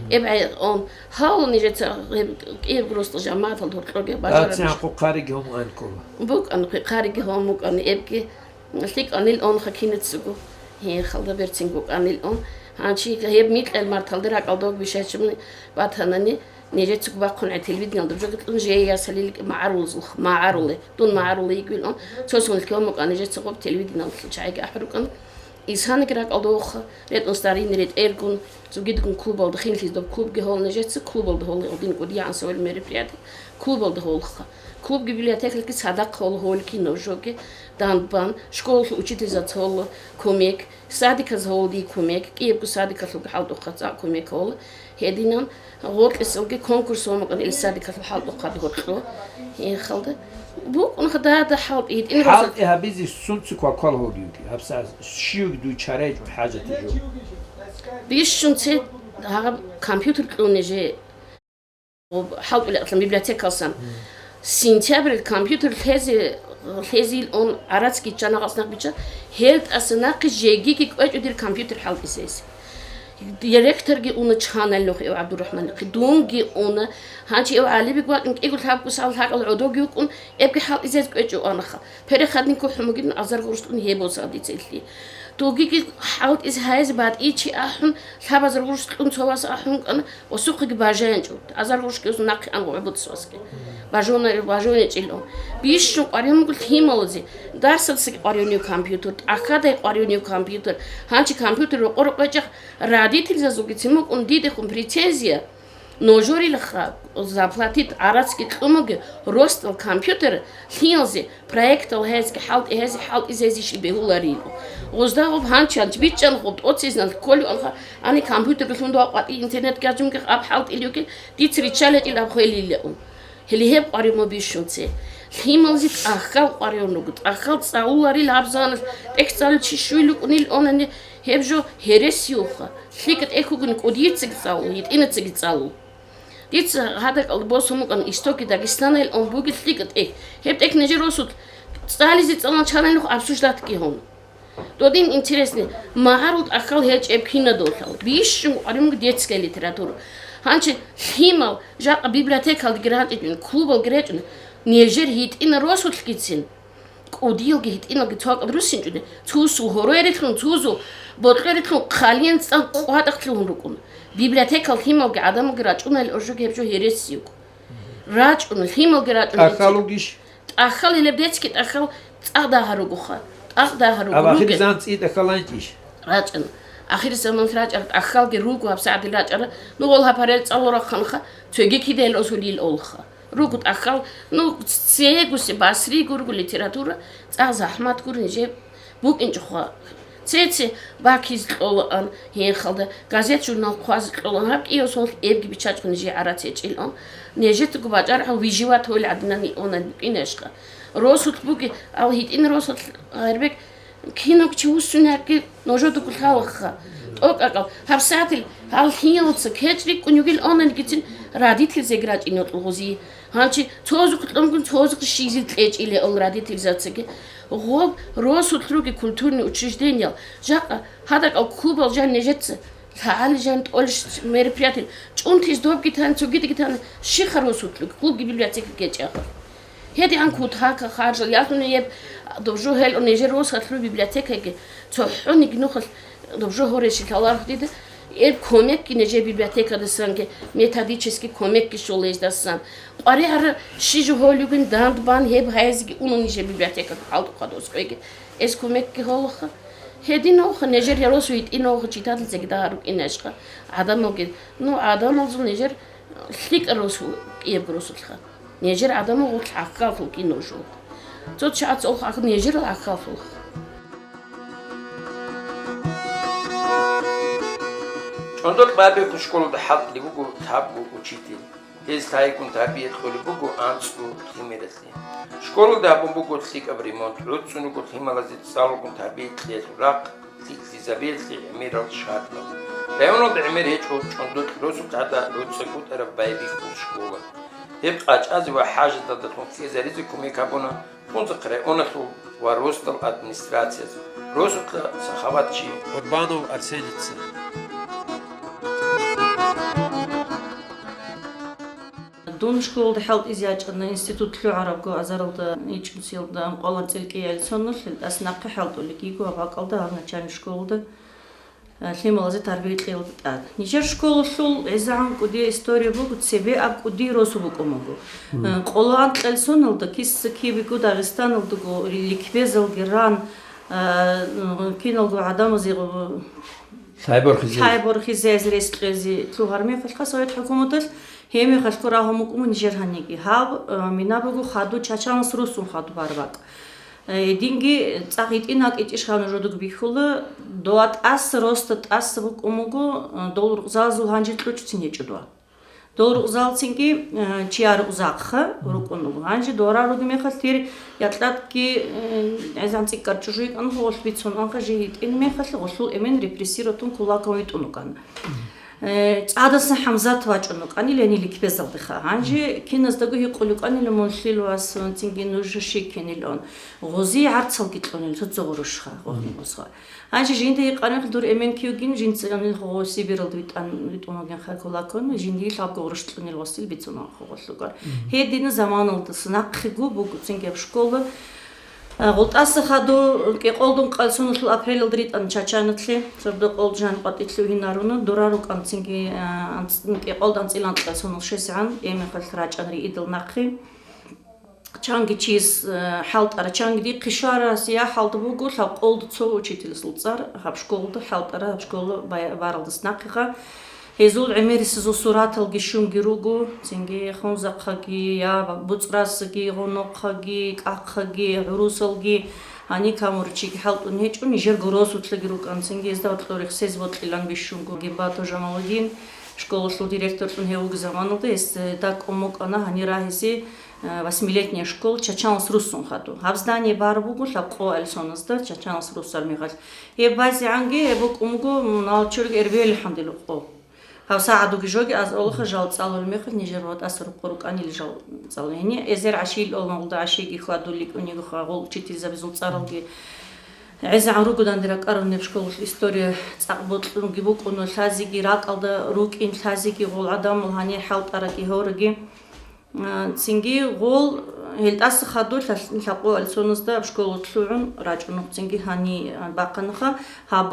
Эб гӀе-, ун, гьавула нижеца гьеб кӀиябго росла жамагӀаталда гьоркьоги бажарабищ? Дацин хъу хъариги гьум анкула. БукӀан хъу хъариги гьум букӀан, эбги ЛъикӀанил онха киницаго, гье, халда берцинго кӀанил он. Гьанчи гьеб микьел марталда ракӀалда вуго бищайчӀебни батанани, нижецаго бахъун гӀе телевидениялда бужаги кьун жеясалил магӀарулзухъ, магӀаруле, дун магӀаруле йигвил он, цо-цо мулкион мукӀа нижеца гъоб телевидениялда чагӀиги ахӀрукӀан. Исаниги ракӀалда вохха, ретӀун старинный ретӀергун, Цогидгун клубалда хинлъиз доб клубги гьол нижеца, клубалда гьол гьодин кӀудиян савел мероприятие, клубалда гьолха. Клубги библиотекалги цадахъ гьол гьолки ножоги данбан, школалъул учительзаца гьол кумек, садиказ гьол дий кумек, кӀиябго садикалъулги хӀалтӀухъа цӀакъ кумек гьол. Гьединан гъоркьисалги конкурс гьомукӀан ил садикалъул хӀалтӀухъад гьоркьо. Гьехалда букӀунха дада хӀалтӀи гьитӀин росу. ХӀалтӀи гьабизе сунци кваквал гьогиуги, гьабса щивги дуй чарайчӀун хӀажатизе жо. Бищун це гьаб компьютер кьуне же. ХӀалтӀулеян библиотекалсан. Сентябрь компьютер лъезе, лъезил он гӀарацги чанагъас нахъ биччан, гьел тӀаса нахъе жегиги кӀвечӀо дир компьютер хӀалтӀизейс. Директорги уна чанал нух ив ГӀабдурахӀманихъе, дунги уна. Гьанчи ив ГӀалибик вакӀин кӀиго лъабго сал лъакъал гӀодоги вукӀун, эбги хӀалтӀизез кӀвечӀо анаха. Перехадник кухӀумугин азар гъурущтӀун гьеб босал дица илли. Дугиги хӀалтӀиз гьайз батӀи чи ахӀун, лъабазар гъурущтӀун цо вас ахӀун кӀана, осухъеги бажаянчӀо. Азар гъурущги нахъе ан гъугӀбуцасги. Бажона-, бажонечӀило. Бищун къваригӀун буго лъималазе. Дарсалсаги къваригӀунев компьютер, тӀахьадай къваригӀунев компьютер. Гьанчи компьютер рокъор кьвечӀеб родительзазулгицин букӀун дидехун претензия. Нужерилха заплатить гӀарацги кьумуги ростал компьютер лъиялзе, проектал гьезги хӀалтӀи гьези хӀалтӀизези ши бегьуларило. Гъузда гъуб гьанчанч бичӀчӀан гъуб тӀоцизна кколевалха, ани компьютер лъун дуа къватӀи интернет гажунги аб хӀалтӀилюги диц риччалечӀил аб хвелилеун. Гьеле гьеб къваригӀун бищунце. Лъималзи тӀахьал къваригӀун руго, тӀахьал цӀалуларил гьабзаналъ, тӀехь цӀалул чи щуй лукӀунил онани, гьеб жо гьересиюха. ЛъикӀа тӀехь вугони кӀудияцаги цӀалу, гьитӀинацаги цӀалу. Дица гьадакӀал босун букӀан Истоки Дагестанайил он бугел лъикӀа тӀехь. Гьеб тӀехь нижер росулъ цӀализе цӀалан чанай нух обсуждатги гьун. Додин интересный, магӀарул тӀахьал гьечӀеб кинадолъал. Бищун къваригӀун детская литература. Гьанчи лъимал жакъа библиотекалдеги рачӀичӀун, клубалги речӀун, нижер гьитӀина росулъгицин. КӀудиялги гьитӀиналги цо акӀад руссинчӀуни, цо усул гьороярилъун, цо усул бокьорилъун хъалиян цӀан къватӀахъ лъугьун рукӀун. Библиотекал лъималги гӀадамалги рачӀунайил оржуги гьеб жо гьересиюго. РачӀун, лъималги рачӀун. ТӀахьал ругищ? ТӀахьал гьелеб децги тӀахьал цӀакъ дагьа ругоха. ТӀакъ дагьа руго. Аб ахир ругел. Заман цӀи тӀахьал анчӀищ? РачӀун. Ахир заман рачӀар тӀахьалги руго, гьабсагӀатил рачӀара, ну, гъол гьаб гьарел цӀалурахъанха, цоги кидайл осулил олха. Руго тӀахьал, ну, цегуси басриго руго литература, цӀакъ захӀмат гуро нижер букӀинчӀухъа. Цеце бакизе кьолаан гьенхалда, газет-журнал хъвазе кьолаан, гьаб кӀиявсунлъ эбги бичачӀо нижер гӀарац гьечӀилан. Нижецаго бачӀарахъан виживать гьоли гӀадинани онан букӀинашха. Росулъ буги, ал гьитӀин росулъ гьарбек Кинаб чи вуссунарги нужедаго лъалаха. ТӀокӀакъал, гьабсагӀатил гьал лъиялца кечӀ рикӀкӀун йугил онанигицин родительзеги рачӀин йокьул гъузи. Гьанчи цозухъ кьунгун цозухъ щизе кьечӀиле ол родительзацаги. Гъоб росулъ руги культурный учреждениял, жакъа гьадакӀал клубал жан нижеца, лъагӀали жан тӀолищ мероприятиял, чӀунтиз добги тан, цогидги тан, щиха росулъ руги, клубги библиотекаги кечӀаха. Гьедигьан кутака харжал ялъуни гьеб доб жо гьел нижер росалъул библиотекаги цохӀониги нухалъ доб жо гьорещи лъаларх дида. Гьеб кумекги нижер библиотекадасанги, методический кумекги щола гьездасан. КъваригӀара щи жо гьолюгин дандбан гьеб гьайзиги унун нижер библиотекаги хӀалтӀухъа дос къвеги. Эс кумекги гьолаха. Гьединавха нижер яросу итӀинавха читадлъизеги дагьа рукӀинашха. ГӀадамалги, ну, гӀадамалзул нижер лъикӀа росу кӀияб росулъха. Нижер гӀадамал гъурлъ гӀахьаллъул кино жо. Цо чагӀаца охъ нижер гӀахьаллъулха. ЧӀондор Бабихъ школалда хӀалтӀулеб буго табгу учитель. Гьез лъайгун табие кьолеб буго анцӀго лъимералъе. Школалда гьабун буго лъикӀаб ремонт, гӀуцӀцӀун руго лъималазе цӀалгун табие кьелъул рахъ, лъикӀлъизабиялъе гӀемерал шартӀал. Районалда гӀемер гьечӀо ЧӀондор росулъ гӀада гӀуцӀцӀа кӀутӀараб Байбихъул школа. Гьеб къачӀазе ва хӀажаталдалъун ккезаризе кумек гьабуна Хунзахъ районалъул ва росдал администрациялъ, росулъа сахаватчи Курбанов Арсеница. Дун школалда хӀалтӀизе ячӀана, институт лъугӀарабго азаралда ичӀусиялда анкъвалан цӀилкӀиял соналъ, ас нахъе хӀалтӀулеб йиго гьаб бакӀалда гьаб начальный школалда, э, лъималазе тарбия кьелда тӀад. Нижер школалъул гӀезегӀан кӀудиял история буго, цебе аб кӀудиял росу букӀун буго. Мгм. Э, къоло анкьал соналда киса кибего Дагъистаналдаго ликбезалги ран, э, киналго гӀадамазе, э, Тайборхизе. Тайборхизе рес кьезе лъугьар мехалъха Совет хӀукуматалъ, гьеб мехалъго рагьун букӀун нижер гьаниги. Гьаб, э, мина буго хадуб, чачанас руссун хадуб гьаб бакӀ. Э, гьединги цӀакъ гьитӀин гьакӀичӀищ гьанив жодуг бихьула, дова тӀаса, роста тӀаса букӀун буго, э, дол рукъзалазул гьанже кьучӀцин гьечӀо дова. Дол рукъзалцинги, э, чияр рукъзахъа рукӀун руго. Гьанже дора руги мехалъ дир якьлатги, э, гӀезан цӀикӀкӀар чӀужу йикӀан гъолъ бицун анха жий гьитӀин мехалъ гъолъул эмен репрессироватун кулаков витӀун вукӀана. Э, цӀадаса ХӀамзат вачӀун вукӀанил гьенил ликбезалдеха. Гьанже киназдаго гьикъулев вукӀанила мун лъил вас, цинги нуж щиккинилан. Гъози гӀарцалги кьунил цо-цо гъурушха, гъогьун гъозха. Гьанже жинда гьикъанихъ дур эмен кивгин, жинцанил гъо Сибиралда витӀан, витӀун вугин хъа кулакон, жиндие лъабго гъурущ кьунил гъосил бицун хъугъулъугар. Гьедина заманалдаса нахъего буго цинги гьаб школа. А, гъултӀаса хадуб кӀикъолдун къалсуналъул апрелалда ритӀан Чачаналъе, сордокъол жан къватӀилъугьинаруна, дора рукӀан цинги, а, анц-, кӀикъолда анцӀила анкьалсунал шесгӀан, эмихъалъ рачӀан риидал нахъе. Чанги чияс, э, хӀалтӀара, чанги дихъе щварас я хӀалда буго, лъабкъолда цо учительасул цӀар гьаб школалда хӀалтӀара, гьаб школа бай-, баралдас нахъеха. Гьезул гӀемерисезул сураталги щунги руго, цинги хунзахъаги, я буцӀрасаги, гъунохъаги, кӀахъаги, гӀурусалги, гьаниб камурав чиги хӀалтӀун гьечӀо, нижерго росулъаги рукӀан, цинги гьезда гьоркьор рехсез бокьилан бищунго Гимбатов Жамалудин, школалъул директорлъун гьев вуго заманалда, гьес, э, дакӀун букӀана гьанир рагьизе, э, восьмилетняя школа чачанас руссун хадуб. Гьаб здание бар буго лъабкъо алсоназда чачанас руссар мехалъ. Гьеб базегӀанги гьеб букӀун буго, м, Налчурги Эрбели хӀандилукъо. Гьаб сагӀадуги жоги аз олаха жал цӀалул мехалъ нижер ватӀаса рукъо рукӀанил жал цӀалул. Гьенир эзер гӀашил олан гъулда гӀашиги хьвадулел кӀунигоха гъол учительзабизул цӀаралги. ГӀезегӀан руго данде ракӀарун неб школалъ история цӀакъ бокьунги букӀуна, лъазеги ракӀалда рукӀин, лъазеги гъол гӀадамал гьанир хӀалтӀараги гьораги. А, цинги гъол гьелтӀаса хадур лъа-, лъабкъо алсоназда гьаб школа лъугӀун рачӀун нух цинги гьаниб бахъанаха, гьаб,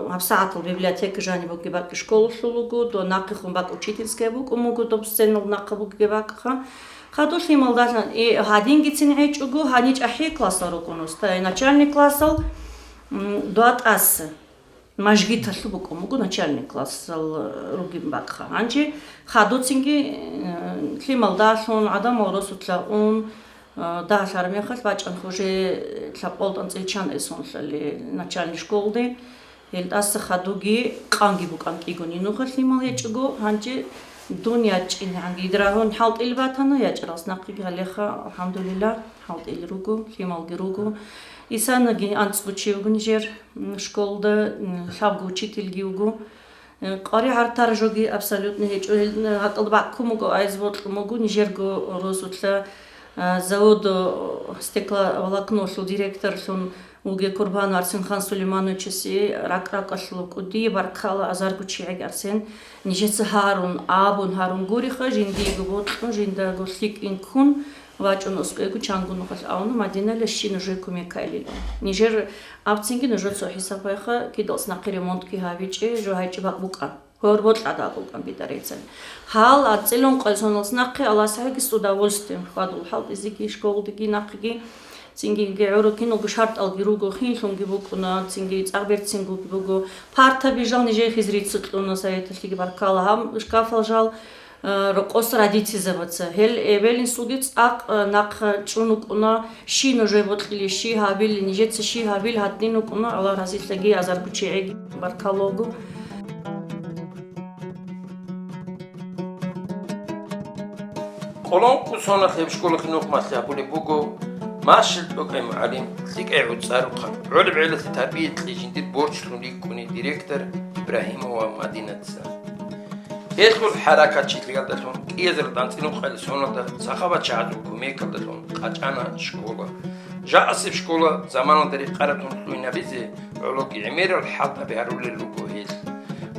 гьаб сагӀатал библиотека жаниб бугеб бакӀ школалъул буго, доб нахъехун бакӀ учительская букӀун буго, доб сценал нахъа бугеб бакӀха. Хадур лъималдалъан, э, гьадингицин гьечӀого, гьаниб чӀахӀиял классал рукӀун уста, э, начальный классал, м, дова тӀаса. Мажгиталъуб букӀун буго начальный классал ругин бакӀха. Гьанже хадуцинги, э, лъималдалъун, гӀадамал росулъа ун, э, дагьлъараб мехалъ бачӀанха уже лъабкъолда анцӀила чан эсунлъали начальный школалде. Гьелдаса хадуги къанги букӀан кӀигун инуха лъимал гьечӀого. Гьанже дун ячӀинегӀанги идрагьун хӀалтӀил батана, ячӀаралс нахъеги гьалеха, алхӀамдулиллагь, хӀалтӀил руго, лъималги руго. Исанаги анцӀго чи вуго нижер. М, школда, м, лъабго учительги вуго. Э, къваригӀар таржоги абсолютно гьечӀо. Гьел, м, гьакӀалда баккун буго, айз бокьун буго, нижерго росулъа, а, завод, о, стекловолокнолъул директорлъун вугев Курбанов Арсенхан Сулеймановичасе ракӀ-ракӀалъулаб кӀудияб баркала, азарго чигӀеги, Арсен, нижеца гьарун, абун, гьарун гуриха, жиндиего бокьун, жиндаго лъикӀин ккун, вачӀун аскӀвего чанго нухалъ авуна, Мадинала щи нужее кумек гьайилилан. Нижер абцинги нужер цо хӀисаб гьайха, кидалъ нахъе ремонтги гьабичӀеб, жо гьайчӀеб бакӀ букӀан. Гьорбокьада букӀан битӀарецан. Гьал анцӀила ункъоялсоналъ нахъе Аллагьас гьагис удовольствием хьвадул хӀалтӀизеги, школдеги нахъеги. Цинги гӀуро киналго шартӀалги руго, хинлъунги букӀуна, цинги цӀакъ берцинги буго. Партаби жал нижее хизрица кьуна советалъеги баркала. Гьаб шкафал жал Э, рокъос радицизабаца. Гьел эбел-инсулги цӀакъ, э, нахъа чӀун вукӀуна, щи нужее бокьилищи гьабил, нижеца щи гьабил гьадин вукӀуна, Аллагь разилъаги азарго чигӀеги баркалого. Къолонкъо соналъ гьеб школалъе нухмалъи гьабулеб буго Маршал тӀокӀай мугӀалим, лъикӀай гӀуцӀарухъан, гӀолеб гӀелалъе тарбия кьей жиндир борчлъун рикӀкӀуней директор Ибрагьимова Мадинаца. Гьелъул хӀаракатчилъиялдалъун кӀиазарал анцӀила ункъоялда соналда сахабатчагӀазул кумекалдалъун къачӀана школа. Жакъасеб школа заманалда рекъараб тун лъугьинабизе гӀологи гӀемерал хӀалтӀаби гьарулел руго гьел.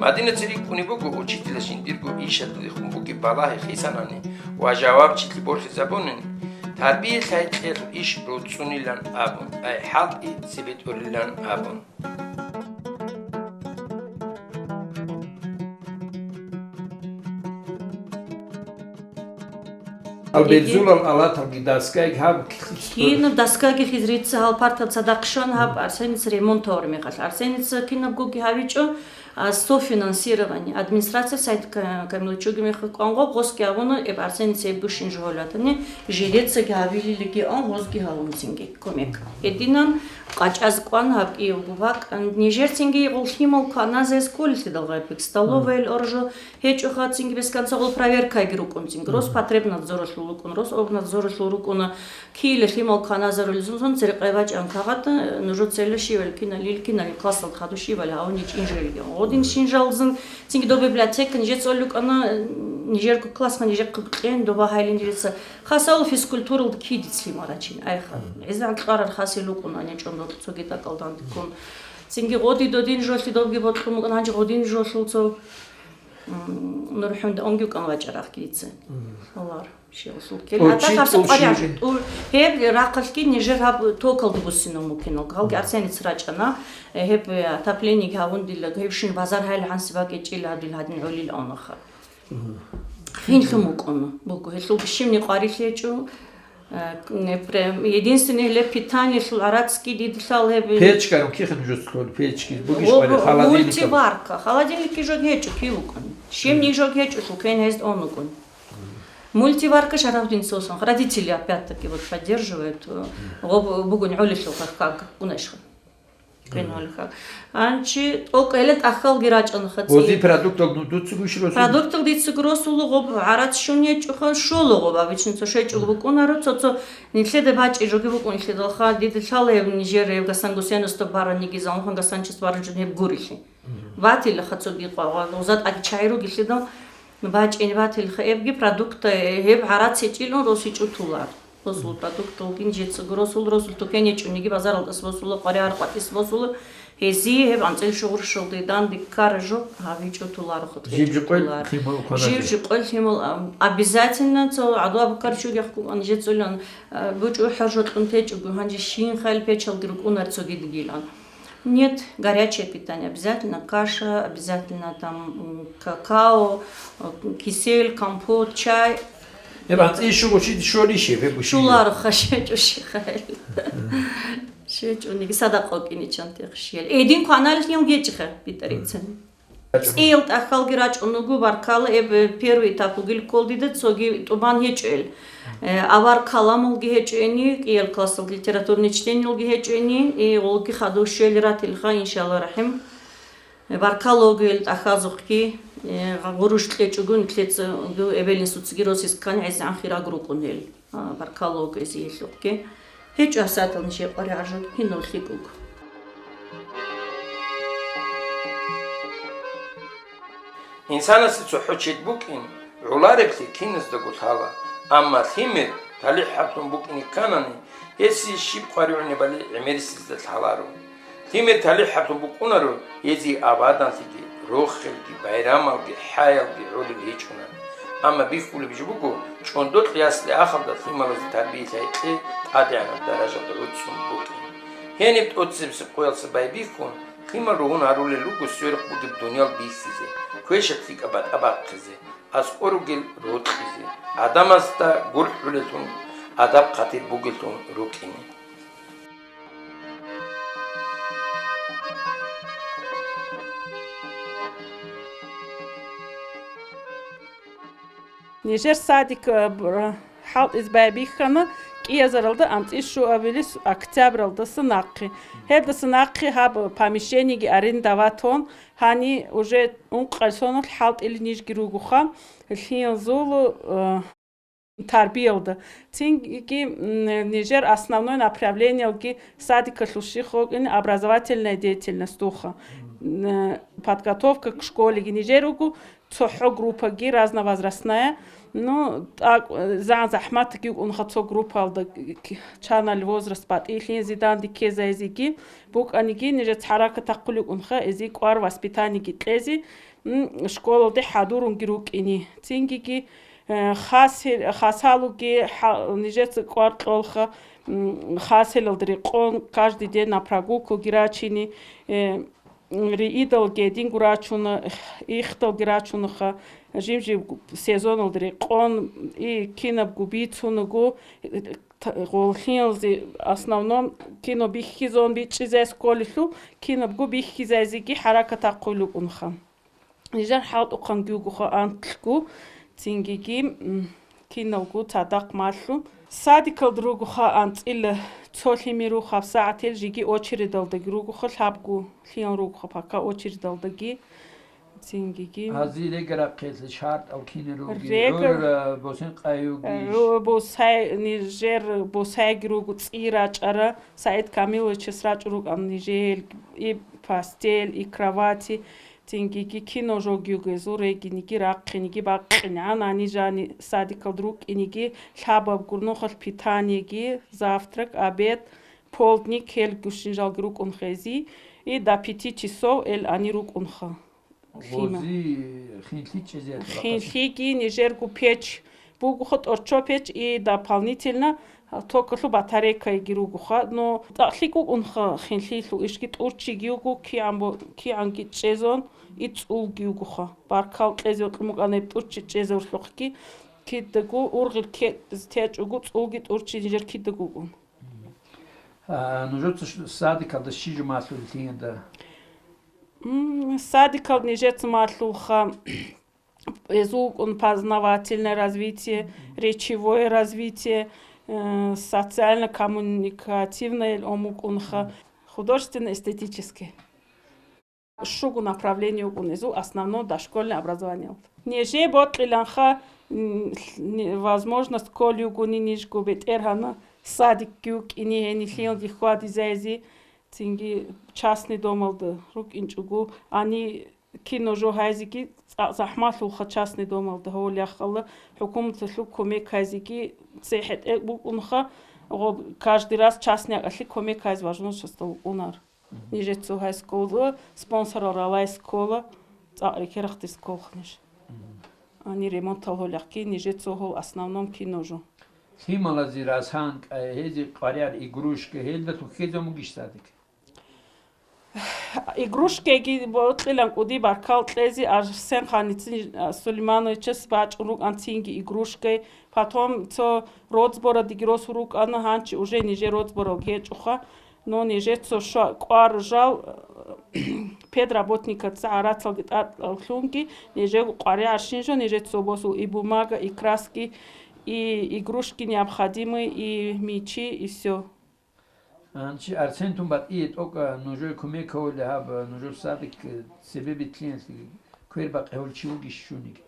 Мадинаца рикӀкӀунеб буго учителас жиндирго ишалдалъун бугеб балагьи хисанани ва жавабчилъи борхизабунани, тарбия-лъай-кьеялъул иш роцӀцӀунилан абун, ай хӀалтӀи цебетӀолилан абун. Алберзулал алаталги доскаги гьаб. Кинаб доскаги хизрица гьал партал цадахъ щван гьаб Арсеница ремонт гьавар мехалъ. Арсеница кинабгоги гьавичӀо, А, софинансирование. Администрация сайт Ка-, Камиловичуги мехалъ кӀван гъоб, гъосги абуна, эб Арсен цеб бушин жо гьавлатани, жидецаги гьабилилиги ан гъозги гьавунцинги кумек. Гьединан къачӀаз кӀван гьаб кӀиявго бакӀ. Нижерцинги гъол лъимал кваназес кколелъидал гъайбик, столоваял оржо гьечӀоха, цинги бесканца гъол проверкаги рукӀунцинги. Роспотребнадзоралъул рукӀун, Рособнадзоралъул рукӀуна. Киила лъимал кваназарулезулзун церекъай бачӀан кагъата, нужецайила щивали киналил, киналил классалда хадув щивали гьавун гьечӀин желги. Гъодин шинжалзун, цинги до библиотека нижеца олукӀана, нижерго классха нижехъе кьен, доба гьайлин нижеца. Хасал физкультуралда кидиц лъимарачин, айха. ГӀезегӀан кьарар хасил рукӀуна нечӀон докь цоги тӀакӀалдандиккун. Цинги гъоди додин жолъи добги бокьун букӀана, гьанже гъодин жолъул цо, м, Нурхьунда онги вукӀан вачӀарахъ кидица. Гьалар. Щивасул ккела. ТӀурчи, ГӀадатаб тӀурчи. КъваригӀел. ТӀур-, гьеб рахъалъги нижер гьаб токалда буссинал мукинал. Галги Арсеница рачӀана, э, гьеб, э, отоплениеги гьавундила, гьеб щин базар гьайла гьанси бакӀечӀила гьадил гьадин гӀолил авнаха. Гьинлъун букӀуна. Буго, гьелъул бищибни къварилъи гьечӀо. Э, к-, не, прям, единственный гьеле питаниелъул гӀарацги дидилъал гьеб. Печкарун кихин жуцлъун, печки, бугищ О, къварил, бу-, холодильникал. Мультиварка. Холодильникги жо гьечӀо, кив вукӀун. Щибни жо гьечӀо, лъул квен гьезд он вукӀун. Мультиварка Шарафдин Сосонов. Родители опять-таки вот поддерживают, э, гъоб-, бугун гӀолелъул хак унашха. Квен гьолиха. Анчи тӀокӀ гьеле тӀахьалги рачӀанаха цӀи. Гъози продуктал ну дуцӀцӀугуш росу? Продуктал дицаго росулу гъоб гӀарац щун гьечӀоха, шолу гъоб, обычно цо шечӀого букӀунаро, цо-цо нилъеда бачӀи жоги букӀун нилъедалха, дида лъала гьеб нижер гьеб Гасан Гусейновсда бараниги, Залмухан Гасанчес баражун гьеб гурилъи. Батилаха цоги къвагъа, гъоза тӀаги чай ругелъидал, бачӀине батилаха эбги продукта, э, гьеб гӀарац гьечӀилун росичӀо тулар. Росул продукталгин жецаго росул, росул тукенечӀониги базаралдас босула, къваригӀар къватӀис босула, гьезие гьеб анцӀил шугъуршалдидан диккара жо гьабичӀо туларо хутӀ Жиб-жиб къвел тулар. Лъимал ухъанали. Жиб-жиб къвел лъимал, ам, обязательно цо гӀаду абукарчуги ахкукан жецӀулан, а, бучӀу хӀержо кьун течӀого, гьанже щин хъайил печалги рукӀунар цогидгилан. Нет, горячее питание обязательно, каша, обязательно там, м, какао, э, кисель, компот, чай. Гьеб анцӀи щуго чи шолищ гьеб буши? Шуларо хашечӀо шихъайил. ШечӀониги садакъа кӀиничан техшиял. Эдин кваналил гьечӀиха битӀарицин. ЦӀиял тӀахьалги рачӀун руго, баркала, эб первый этап вугил кколдида, цоги тӀубан гьечӀел. Э, авар каламалги гьечӀени, кӀиял классалда литературный чтениялги гьечӀени, и гъолги хадув щвел ратилха, иншалла рахӀим. Э, баркала вугел тӀахьазухъги, э, гъуруш кьечӀого, нилъеца эбел-инсуцаги росискан гӀезегӀан хираг рукӀун гьел. А, баркала вуго эзиялъухъги. ГьечӀо гьасадал нижер къваригӀаржун гьинав лъикӀ вуго. Инсанасе цохӀо чед букӀин гӀолареблъи киназдаго лъала, амма лъимер талихӀаблъун букӀине кканани, гьесие щиб къваригӀунебали гӀемерисезда лъаларо. Лъимер талихӀаблъун букӀунаро, гьезие абаданлъиги, рохелги, байрамалги, хӀаялги гӀолеб гьечӀунан. Амма бихьулеб жо буго, чӀондокь ясли-ахалда лъималазе тарбиялъи гьекъей тӀадегӀанаб даражалда гӀуцӀцӀун букӀин. Гьениб тӀоцебесеб къоялъа байбихьун, лъимал ругьун гьарулел руго сверухъ бугеб дуниял бихьизе, квешаб лъикӀаб батӀа бахъизе, аскӀор ругел рокьизе, гӀадамазда гурхӀулеллъун, адаб-хъатир бугеллъун рукӀине. Нижер садик, э, б-, хӀалтӀизе байбихьана кӀиазаралда анцӀила щуабилеб октябралдаса нахъе. Гьелдаса нахъе гьаб помещениеги арендаватун, гьанив уже ункъабилеб соналъ хӀалтӀилел нижги ругоха, лъималазул, э, тарбиялда. Цинги, м, нижер основной направлениялги садикалъул щихъ вукӀине образовательная деятельность вуха. М, подготовка к школеги нижер руго, цохӀо группаги разновозрастная. Ну, тӀакӀ, э, зан-, захӀматги вукӀунха цо группаялда, к-, чанал возраст батӀиялъе гьезие данде ккезайизеги, букӀаниги нижер хӀаракат ахъулев вукӀунха, гьезие кӀвар воспитаниеги кьезе, м, школалде хӀадурунги рукӀине. Цингиги, э, хасел-, хасалуги хӀа-, нижеца кӀвар кьолха, м, хасалалда рекъон, каждый день на прогулкуги рачине, э, риидалги гьединго рачуна, ихдалги рачунаха, жиб-жиб сезоналда рекъон, и кинабго бицунаго, Та-, гъоллъиялзи основном кино бихьизон бичӀчӀизайс кколелъул, кинобго бихьизайзеги хӀаракат ахъулел рукӀунха. Нижер хӀалтӀухъанги вугоха анкьго, цингиги, м, киналго цадахъ малъун. Садикалда ругоха анцӀила цо лъимер рухаб сагӀател жеги очередалдаги ругоха, лъабго лъимер ругоха пока очередалдаги. Цингиги. Ази регарахъелъе шартӀал кине руги, Регар-, гӀур, а, босен къаюги. Ру-, бусай-, нижер бусайги руго цӀи рачӀара, СагӀид Камиловичас рачӀун рукӀан нижел и постель, и кровати, цингиги кино жогиугезул региниги рахъиниги бакъинегӀан, гьанижани садикалда рукӀиниги, лъабаб гурнухалъ питаниеги, завтрак, обед, полдник, гьелгущин жалги рукӀун хези, и до пяти часов эл ани рукӀунха. Лъима. Гъози хинлъи чӀезеялъе бахъалъи. Хинлъиги нижерго печь бугоха, тӀорччо печь и дополнительно токалъул батарейкаги ругоха. Но цӀакъ лъикӀ букӀунха хинлъиялъул ишги, тӀурччиги вуго, кигӀан бо-, кигӀанги чӀезон, и цӀулги вугоха. Баркал кьезе бокьун букӀана гьеб тӀурччи чӀезавурлъухъги, кидаго ургъел ккезе течӀого цӀулги тӀурччи нижер кидаго вукӀун. А, нужеца ш-, садикалда щиб жо малъулел лъиянда? М, садикалда нижеца малъулха, эзул вукӀун познавательное развитие, речевое развитие, э, социально-коммуникативное ил ом вукӀунха, художественно-эстетическое. Щуго направление вукӀун эзул основной дошкольное образованиялда. Нижее бокьиланха, м, возможность кколев вугони нижго бетӀергьана садикги вукӀине гьенилъиялги хьвадизайзе, цинги частный домалда рукӀинчӀого, гьани кино жо гьайзеги цӀакъ захӀмалъулха частный домалда гьавулехъала, хӀукуматалъул кумек гьайзеги цехӀе тӀекӀ букӀунха, гъоб-, каждый раз частный акӀалъе кумек гьайзе возможностал вукӀунар. Нижецо гьай скола, спонсорал ралай скола, цӀакъ рекерахъде сколха ниж. Ани ремонтал гьолехъги нижецо гьол основном кино жо. Лъималазе расанкӀа, гьезе къваригӀар игрушка, гьелда лъухьезе мугищ садик? Игрушкаги бокьилан кӀуди баркал кьезе Арсен Ханицин Сулеймановичас бачӀун рукӀан цинги игрушкай, потом цо родсборадиги росу рукӀана, гьанчи уже нижер родсборалги гьечӀоха. Но нижецо шва-, кӀвар жал, педработникаца гӀарацалги тӀатӀаллъунги, нижего къваригӀарщин жо нижецо босул и бумага, и краски, и игрушки необходимые, и мячи, и всё. Анчи Арсентун батӀие тӀокӀа нужее кумек гьавулеб гьаб, нужер садик цебе битлъиялъе квер бакъ гьавулев чи вугищ щуниги?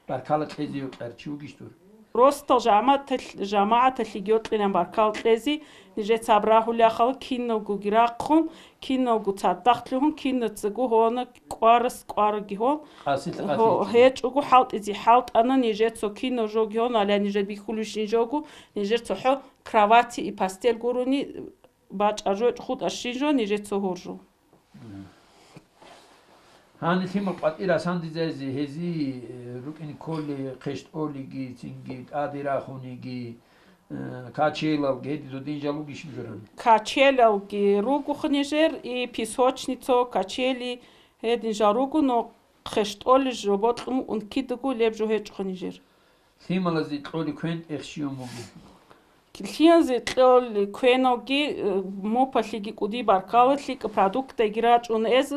Баркала кьезе йокьарав чи вугищ дур? Росдал жамагӀаталъ-, жамагӀаталъеги йокьилан баркала кьезе, нижеца гьаб рагьулехъала киналгоги рахъун, киналго цадахъ лъугьун, кинацаго гьона кӀварас кӀвараги гьон. Къасилъ гьо-, къасилъ. ГьечӀого хӀалтӀизе хӀалтӀана нижеца кино жоги гьон, аля нижер бихьулищин жого, нижер цохӀо кровати и постель гурони бачӀа жо, хутӀа щин жо, нижеца гьур жо. Гьанилъимал къватӀира сандизайзе гьези, э, рукӀин кколей хъештӀолиги, цинги тӀаде рахуниги, э, качелалги, гьедин жал ругищ бижаран? Качелалги ругоха нижер, и песочница, качели, гьедин жал руго, но хъештӀолей жо бокьун букӀун кидаго леб жо гьечӀоха нижер. Лъималазе кьолей квен-тӀех щиван бугеб? Лъималазе кьолей квеналги, э, мопалъеги кӀуди баркала, лъикӀа продуктайги рачӀуна эз,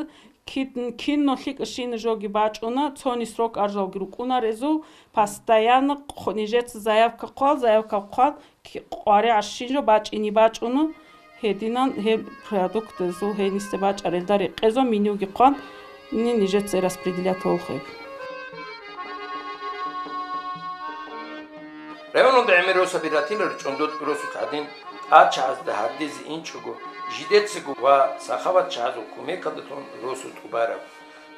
кид-, кино лъикӀа щина жоги бачӀуна, цони срок аржалги рукӀуна резул, постоянно хъ-, нижеца заявка хъвал, заявка хъван, ки-, къваригӀарщин жо бачӀине бачӀуна. Гьединан гьеб продуктазул гьениса бачӀарелда рекъезун менюги хъван, ни-, нижеца распределять гьолхъеб. Районалда гӀемер росаби ратиларо чӀондод росулъ гьадин, тӀадчагӀазда гьардезе инчӀого, жидецаго ва сахаватчагӀазул кумекалдалъун росу тӀубараб.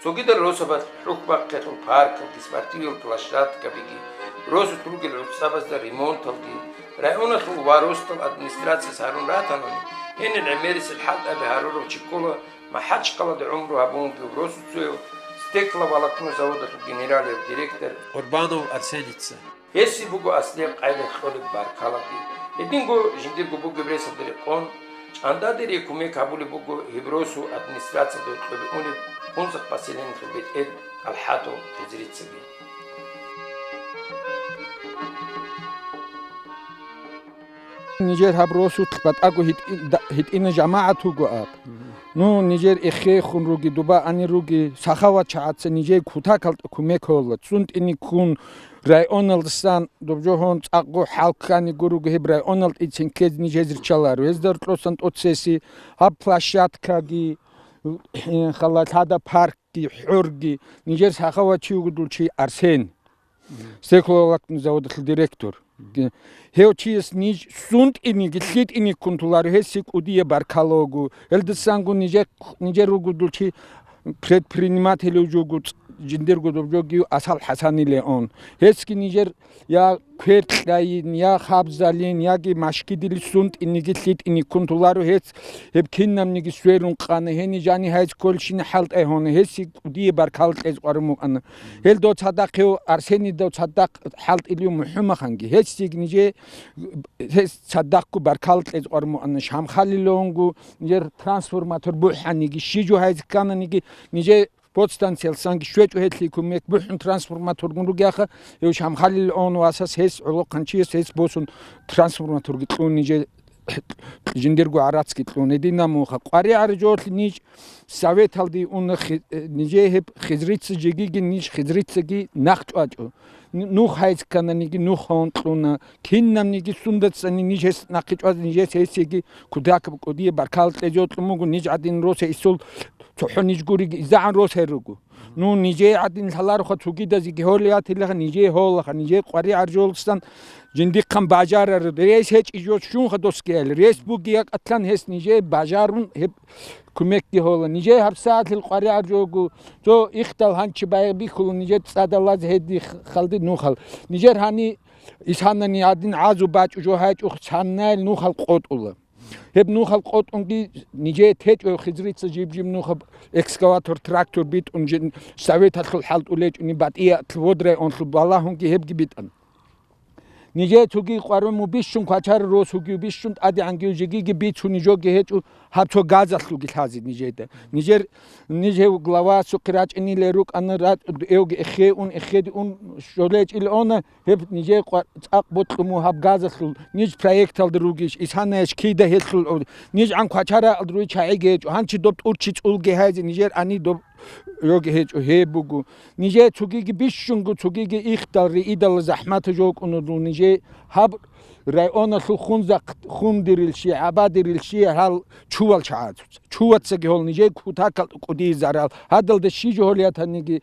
Цогидал росабаз хӀухьбахъиялъул паркалги, спортивиял площадкабиги, росулъ ругел гӀуцӀабазда ремонталги, районалъул ва росдал администрацияс гьарун ратанани, гьенир гӀемерисел хӀалтӀаби гьарурав чи ккола МахӀачкъалада гӀумру гьабун вугев росуцояв стекловолокно заводалъул генералияб директор Къурбанов Арсеница. Гьесие буго аслияб къайда кьолеб баркалаги. Гьединго жиндирго бугеб ресалда рекъон, чӀандадере кумек гьабулеб буго гьеб росу администрациялда гьоркьобе унеб Кунзахъ поселениялъул бетӀер ТӀалхӀатов Хизрицаги. Нижер гьаб росулъ батӀаго гьитӀи-, да-, гьитӀина жамагӀат вуго аб. Ну, нижер эххехун руги, дуба ани руги, сахават чагӀаца нижер кутакалда кумек гьола. ЦӀунтӀине ккун районалдасан доб жо гьон цӀакъго хӀал ккани гуруго гьеб районалда ицин ккез ниж гьез риччаларо. Гьезда ркьосан тӀоцеси гьаб площадкаги, халалъада паркги, хӀорги, нижер сахават чи вуго дул чи Арсен. Стекловолоконный заводалъул директор. Гьев чияс ниж сунтӀинеги лъитӀине ккун толаро, гьесие кӀудияб баркала вуго. Гьелдасанго нижер, нижер вугодул чи предприниматель вугев, жиндирго доб жо гив Асал ХӀасаниле он. Гьесги нижер я квер кьайин, я хабзалин, яги машгидили сунтӀинеги лъитӀине ккун толаро гьес, гьеб кинабниги сверун къана, гьени жани гьайз кколщине хӀалтӀай гьона, гьесие кӀудияб баркала кьезе къварун букӀана. Гьел дов цадахъ гьев Арсенидав цадахъ хӀалтӀилев МухӀумаханги, гьесие нижее, гьес цадахъго баркала кьезе къварун букӀана. Шамхалилавунго нижер трансформатор бухӀаниги, щи жо гьайзе ккананиги, нижее подстанциялсанги щвечӀо гьелъие кумек, бухӀун трансформаторгун ругеха, гьев Шамхалилавун васас гьес гӀолохъанчияс гьес босун трансформаторги кьун нижее жиндирго гӀарацги кьун. Гьединаб муха къваригӀараб жоялъе ниж советалде уна хи-, э, нижее гьеб хизрица жегиги ниж хизрицаги нахъ чӀвачӀо. Н-, нух гьайз ккананиги нух гьавун кьуна. Кинабниги сундацани ниж гьес нахъе чӀвазе нижес гьесиеги кутакаб кӀудияб баркала кьезе йокьун буго, ниж гӀадин росей исул цохӀо ниж гуриги изегӀан росей руго. Ну, нижее гӀадин лъалароха цогидазеги гьолей ятилаха, нижее гьолаха, нижее къваригӀараб жоялдасан жиндихъан бажарараб рес гьечӀеб жо щунха досги гьел. Рес бугеб якӀатлъан гьес нижее бажарун гьеб кумекги гьола. Нижее гьабсагӀатлъил къваригӀараб жого, цо ихдал гьанчи байбихьула нижер цӀадалаз гьеди халди нухал. Нижер гьани исанани гӀадин гӀазу бачӀу жо гьайчӀухъ саннайил нухал къотӀула. Гьеб нухал къотӀунги нижее течӀо хизрица жиб-жиб нухаб экскаватор, трактор битӀун жин советалъул хӀалтӀулечӀуни батӀиялъ водрай онлъуб балагьунги гьебги битӀан. Нижее цоги къваруму бищун квачарал росуги бищун тӀадегӀанги жегиги бицуни жоги гьечӀо гьаб цо газалъуги лъазе нижеда. Нижер, ниж гьев главасухъе рачӀиниле рукӀана, ра-, эвги эхеун, эхеде ун щолечӀил она, гьеб нижее къва-, цӀакъ бокьуму гьаб газалъул, ниж проекталда ругищ, исанаяш кида гьелъул, ниж гӀан квачараалда руй чагӀиги гьечӀо, гьанчи доб тӀурчи цӀулги гьайзе нижер ани доб Йоги гьечӀо, гьеб буго. Нижее цогиги бищунго, цогиги ихдал риидал захӀмату жокӀуна дул нижее гьаб районалъул хунзахъ-, хундирилщи, гӀабадирилщи гьал чувал чагӀацуца. Чувацаги гьол нижее кутакал кӀудизе зарал. Гьадалда щи жо гьолиятаниги,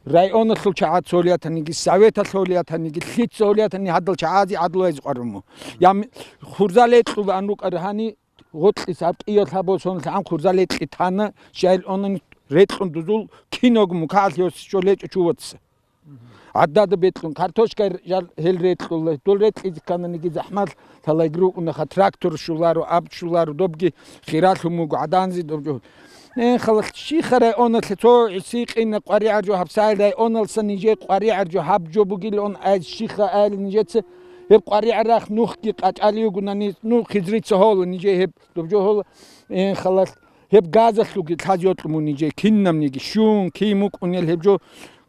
районалъул чагӀац гьолиятаниги, советалъ гьолиятаниги, лъица гьолиятани гьадал чагӀази гӀадлуязе къваруму. Я м-, хурзал гьекьулаан рукӀар гьани, гъоркьиса гьаб кӀиялъ гьаб босун лъагӀан хурзал гьекьи тана, щайил онани рекьун дузул киного мукагӀалъ гьес щолечӀо чувацаца. ГӀадада бекьун, картошкай жал гьел рекьула, дол рекьизе ккананиги захӀмат лъалайги рукӀунаха, трактор щуларо, аб щуларо, добги хиралъун буго гӀаданзи доб жо. Э, халат, щиха районалъе цо гӀиси къина къваригӀар жо гьабсагӀил районалса нижее къваригӀар жо гьаб жо бугилан ай щиха айли нижеца гьеб къваригӀарахъ нухги къачӀали югунани, ну, хизрица гьола нижее гьеб доб жо гьола, э, халат, гьеб газалъуги лъазе йокьуму нижее кинабниги щун, кин мукӀунел гьеб жо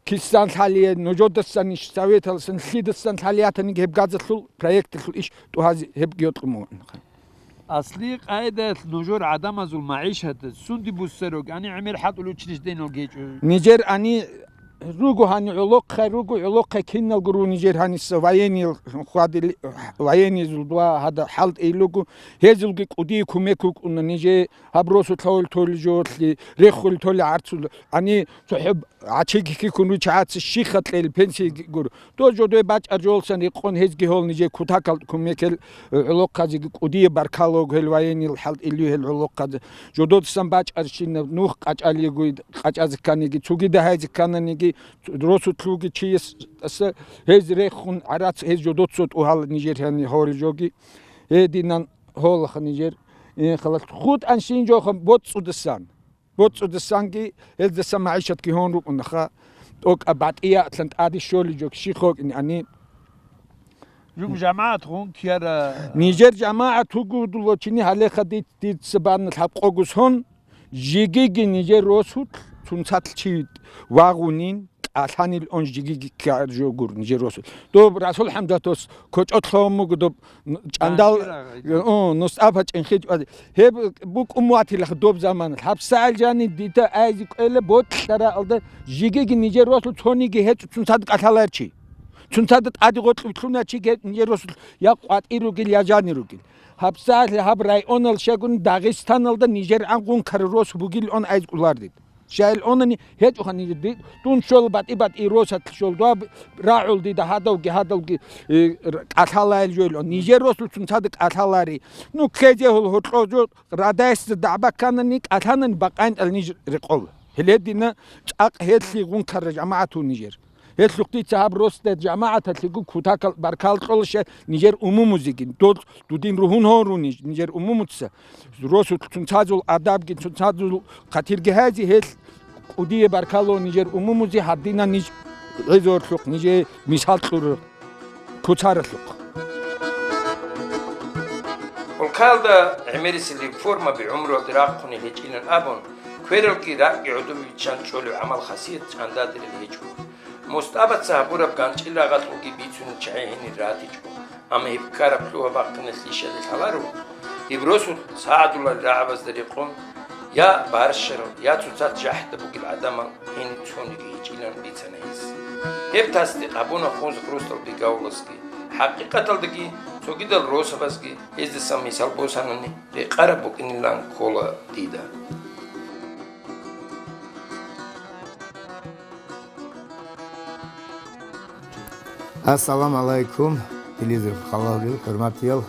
кисан лъалие, нужодасан иш, советалсан, лъидасан лъалиятаниги гьеб газалъул проекталъул иш тӀугьазе гьебги йокьуму. Аслияб къайдаялъ нужер гӀадамазул магӀишат сунде буссараб, гьани гӀемер хӀалтӀулев училищедайнал гьечӀо? Нижер ани руго гьани гӀолохъай, руго гӀолохъай киналго руго нижер гьаниса военный хвадили-, военныйзул дуа гьада хӀалтӀи илуго, гьезулги кӀудияб кумек букӀуна нижее гьаб росулъа гьолтолли жолъи, реххултолли гӀарцул, гьани цохӀо гӀачиги ккун ручагӀаца щиха кьел пенсияги гуро. Дол жодой бачӀар жолсан рекъон гьезги гьол нижее кутакал кумекел гӀолохъазеги кӀудияб баркала вуго гьел военныйил хӀалтӀилли гьел гӀолохъазе. Жододасан бачӀарщинаб нух къачӀалиго къачӀазе кканиги, цогида гьайзе ккананиги, росулъуги чияс гьез рехун гӀарац гьез жодоцо тӀугьал нижер гьани гьорил жоги. Гьединан гьолаха нижер, э, халат хутӀан щин жоха боцӀцӀудасан. БоцӀудасанги гьелдасан магӀишатги гьон рукӀунаха, тӀокӀаб батӀиятлъан тӀаде щолей жо щихъ вокӀине ани. Жуг жамагӀат гъун ккара. Нижер жамагӀат вугудулачини гьалеха ди-, дица бана лъабкъогус гьон, жигиги нижер росулъ цунцалъ чи вагъунин, Алъанил он жигиги ккаржо гур нижер росу. Доб Расул ХӀамзатос кочӀо лъомуго доб н-, чӀандал, Данчира гъай. О, Нустафа ЧӀинхич. Гьеб букӀун ватилаха доб заман. ГьабсагӀал жани дита айзи кӀвела ботлъара алда жигиги нижер росу цониги гьечӀо цунцад кӀалъаларчи. Цунцада тӀаде гъоркье лъуначи гьечӀ нижер росу я къватӀир ругел, я жани ругел. ГьабсагӀалъи гьаб районал щагун Дагъистаналда нижер гӀан гъункарал росу бугил он айз кӀулар дида. Щайил онани гьечӀоха нижер, ди-, дун щола батӀи-батӀи росат щол дуа б-, рагӀул дида гьадавги, гьадавги, э, р-, кӀалъалайил жойил он. Нижер росулцун цада кӀалъалари. Ну, ккезе гьул гьоркьо жо радайсда дагӀба кканани, кӀалъанани бакъайнтӀал ниж рекъола. Гьеле дина цӀакъ гьелъи гъункарра жамагӀат ву нижер. Гьелъухъ дица гьаб росда жамагӀаталъего кутакал баркал кьола щай нижер умумузеги, дол дудин ругьун гьорун ниж-, нижер умумуца. Росулъ цунцазул адабги, цунцазул хъатирги гьази, гьелъ кӀудие баркало нижер умумузе гьадина ниж гӀезорлъухъ, нижее мисал кьурухъ, куцаралъухъ. Улкаялда гӀемерисел реформаби гӀумруялде рахъунел гьечӀилан абун, квералги ракӀги гӀодобе биччан чӀолев гӀамал-хасият чӀандадерил гьечӀо. Мустабаца гьабураб ганчӀил рагъалъулги бицунел чагӀи гьенир ратичӀо. Амма гьеб ккараб лъугьа-бахъиналъ ишалде лъаларо, гьеб росулъ сагӀадулал рагӀабазда рекъон, я барщарал, я цоцазда жахӀда бугел гӀадамал гьениб цониги гьечӀилан бицана гьес. Гьеб тасдикъ гьабуна Хунзахъ росдал Бегавуласги, хӀакъикъаталдаги цогидал росабазги гьездасан мисал босанани рекъараб букӀинилан ккола дида. Ассаламу гӀалайкум, телевизор хъалалги, хӀурматиял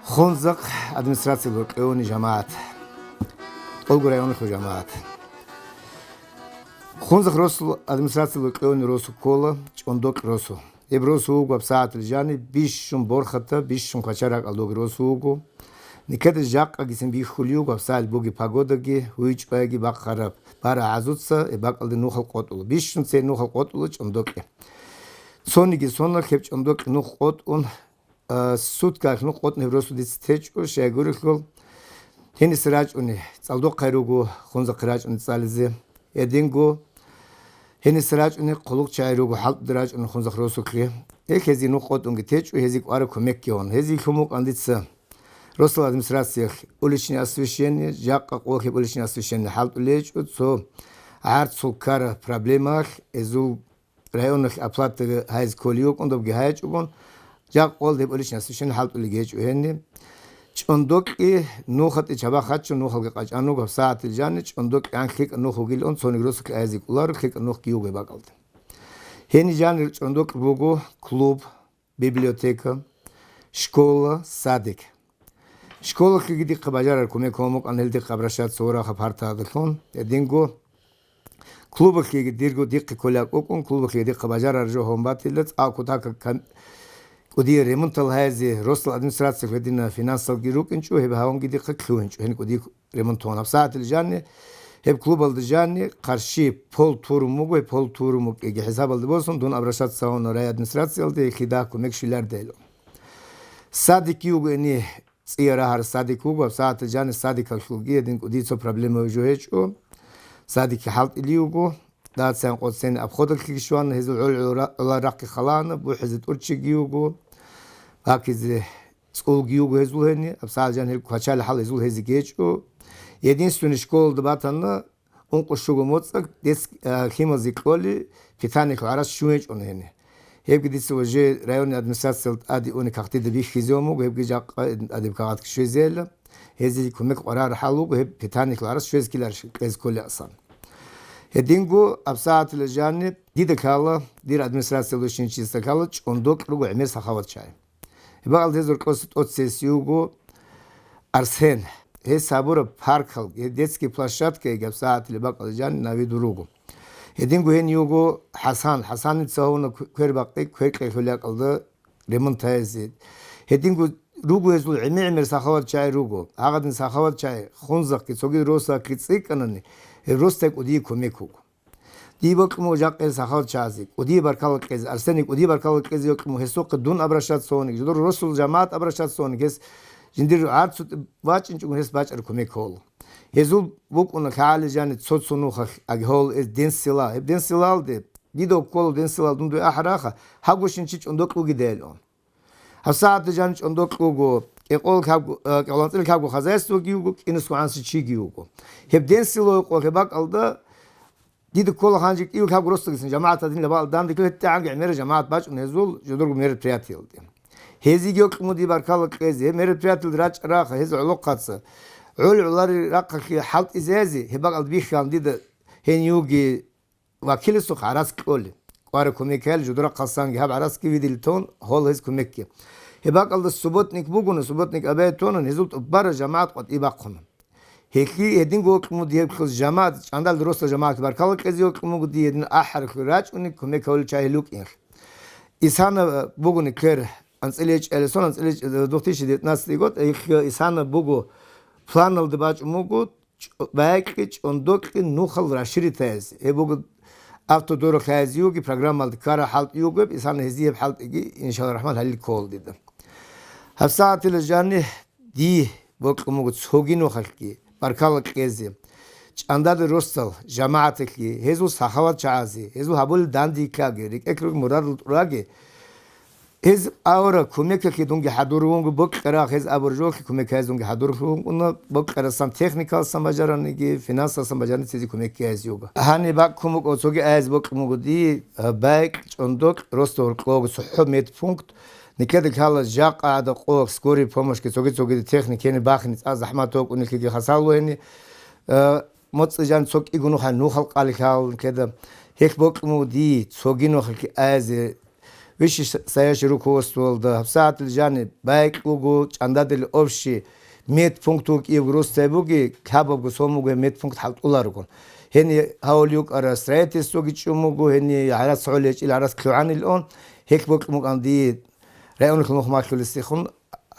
Хунзахъ администрациялъул кьуни жамагӀат, Тулгу районалъул жамагӀат. Хунзахъ росул администрациялъул кьуни росу ккола ЧӀондокь росу. Гьеб росу вуго гьабсагӀатил жани бищун борхатаб, бищун квача ракӀалда вугеб росу вуго. Никеда жакъа гицин бихьулев вуго гьабсагӀал бугеб погодаги, гьуй-чӀвайги бахъараб. Бара гӀазуца, э, бакӀалде нухал къотӀула. Бищун цей нухал къотӀула ЧӀондокье. Цониги соналъ гьеб ЧӀондокье нух къотӀун, а, суткаялъ нух къотӀун гьеб росу дица течӀо, щайгурелъул гьениса рачӀуни цӀалдохъай руго, Хунзахъе рачӀуни цӀализе. Гьединго гьениса рачӀуни хъулухъчагӀи руго, хӀалтӀуда рачӀуни Хунзахъ росулъе. Э, гьезие нух къотӀунги течӀо, гьезие кӀвараб кумекги гьун. Гьезие лъун букӀан дица росдал администрациялъ уличный освещение, жакъа къоялъ уличный освещение хӀалтӀулей гьечӀо, цо гӀарцул ккараб проблемаялъ, гьезул районалъ оплата гьайзе кколей йикӀун, добги гьайчӀогун, жакъа къоялда гьеб уличный освещение хӀалтӀулей гьечӀо гьениб. ЧӀондокье нухалде чабахъ гьачун, нухалги къачӀан руго гьабсагӀатил жани, ЧӀондокье гьан лъикӀаб нух вугилан цониги росулъ гьайзе кӀоларо, лъикӀаб нухги йиго гьеб бакӀалда. Гьениб жанир ЧӀондокь буго клуб, библиотека, школа, садик. Школалъеги дихъе бажарар кумек гьабун букӀана, гьел дихъе обращаться гьабураб парта гьадалъун. Гьединго клубалъеги дирго дихъе кколеб букӀун, клубалъеги дихъе бажарар жо гьабун батила, цӀакъ кутакаб кам-, кӀудияб ремонтал гьайзе росдал администрациялъ гьединаб финансалги рукӀинчӀо, гьеб гьабунги дихъе лъугьинчӀо, гьениб кӀудияб ремонт гьабун. ГьабсагӀатил жани гьеб клубалда жани къарщи пол турун буго, гьеб пол турун букӀиги хӀисабалда босун, дун обращаться гьавуна райадминистрациялде, гьелъие дагь кумек щвеларила. Садик йиго гьениб, цӀия рагьараб садик вуго, гьабсагӀатил жани садикалъулги гьедин кӀудияй цо проблемаяб жо гьечӀо. Садикги хӀалтӀулей йиго, дацаан къоцен обходалъеги щвана, гьезул гӀол-гӀоло-, гӀоло рахъги халаана, бухӀизе тӀурччиги йиго, бакизе цӀулги йиго гьезул гьениб, гьабсагӀатил жани гьел квачалеб хӀал гьезул гьезиги гьечӀо. Единственный школалда батана, ункъо-щуго моцӀалъ дец-, а, лъималазе кьолеб питаниялъул гӀарац щун гьечӀони гьениб. Гьебги дица уже районный администрациялда тӀаде уни кагътида бихьизе гьабун буго, гьебги жакъа тӀадеб кагъат щвезейила. Гьезие кумек къварар хӀал вуго, гьеб питаниялъул гӀарац щвезе ккеларищ кьезе кколеб асан. Гьединго гьабсагӀатил жани дида лъала, дир администрациялда щинчиясда лъала, ЧӀондокь руго гӀемер сахават чагӀи. Гьеб бакӀалда гьезул рокъоса тӀоцебесеб вуго Арсен. Гьес гьабураб паркал, гьеб детский площадка гьабсагӀатил бакӀалда жани навидур руго. Гьединго гьениб йиго ХӀасан. ХӀасаница гьавуна кв-, квер бакъи, квер кьелъул якӀалда ремонт гьайзе. Гьединго руго гьезул гӀемер-гӀемер сахават чагӀи руго. Гьагъадин сахават чагӀи Хунзахъги цоги росулъги цӀикӀкӀанани, гьеб росда кӀудияб кумек буго. Дие бокьун буго жакъа гьел сахават чагӀазе кӀудияб баркала кьезе, Арсене кӀудияб баркала кьезе бокьун буго, гьесухъе дун обращаться гьавуниги, жидер росул жамагӀат обращаться гьавуниги, гьес жиндир гӀарцу вачӀинчӀого гьес бачӀараб кумек ккола. Гьезул букӀуна лъагӀалил жани цо-цо нухалъ, аги гьол эз ден села. Гьеб ден селалде, дида ккола ден селал дун дуе ахӀараха, гьабго щинчи чӀондокь вугидайилан. ГьабсагӀатда жани чӀондокь вуго, кӀикъоялъ лъабго, э, кӀикъоялда анцӀила лъабго хозяйствоги вуго, кӀинусго гӀанасеб чиги вуго. Гьеб ден село гьекъолъ гьеб бакӀалда дида ккола гьанже кӀиго лъабго росдагицин жамагӀат гьадинаб бакӀалда данде ккела, гьедигӀанги гӀемерал жамагӀат бачӀун гьезул жодорго мероприятиялде. Гьезиги гьоркьоб буго баркала кьезе, гьеб мероприятиялде рачӀарахъа, гьез гӀолохъаца, гӀол гӀоларел рахъалъе хӀалтӀизеязе, гьеб бакӀалда бихьана дида гьенивги вакиласухъ гӀарац кьолеб. КӀвара кумекал жодорахъалсанги гьаб гӀарацги видилитон, гьол гьез кумекги. Гьеб бакӀалда субботник бугони, субботник абе тонун, гьезул тӀубараб жамагӀат къватӀибе бахъуна. Гьелъие гьединго гьоркьоб буго диеблъулъ жамагӀат, чӀандалда росла жамагӀат баркала кьезе гьоркьоб буго дие, гьедин ахӀаралъур рачӀуни кумек гьавулел чагӀи гьел рукӀиналъ. Исана бугони ккер анцӀила гьечӀеласон, анцӀила гьечӀ-, две тысячи девятнадцатый год, гьелъ Исана буго планалда бачӀун буго, чӀо-, байкьи, чӀондокьи нухал расширитаяз. Гьеб буго автодорог лъаязеги, программалда ккараб хӀалтӀи буго гьеб, Исана гьезие гьеб хӀалтӀиги, иншаллагь рахӀман, гьалил ккола дида. ГьабсагӀатила жани дие бокьун буго цоги нухалъги баркала кьезе, чӀандада росдал жамагӀаталъе, гьезул сахават чагӀазе, гьезул гьабулел дандеккаги, рекӀелъ ругел мурадал тӀураги, гьез авара кумекалъе дунги хӀадур вуго, бокьараб гьез абур жоялъе кумек гьазе дунги хӀадурлъун вукӀуна, бокьарасан техникаласан бажараниги, финансаласан бажараниги цезе кумек гьазе вуго. Гьаниб бакӀ кумек цоги айз бокьун буго дие, байкь, чӀондокь, росдал гьоркьоб буго цохӀо медпункт, нилъеда лъала жакъа гӀадакъо скорый помощьги цоги-цогида техника гьениб бахине цӀакъ захӀмат букӀунелъиги хасал бугьани, э, моцӀи жан цо кӀиго нухалъ нухал къалилъал нилъеда гьелъ бокьун буго дие цоги нухалъги айзе, высшестоящий руководствоялда гьабсагӀатил жани байкь буго, чӀандадил общий медпункт вукӀияб росдай буги, лъабабго сон буго медпункт хӀалтӀуларого. Гьениб гьавулев вукӀараб строительствоги чӀун буго, гьениб гӀарац гьолей гьечӀил гӀарац лъугӀанилан, гьелъ бокьун букӀана дие районалъул нух малъулесдехун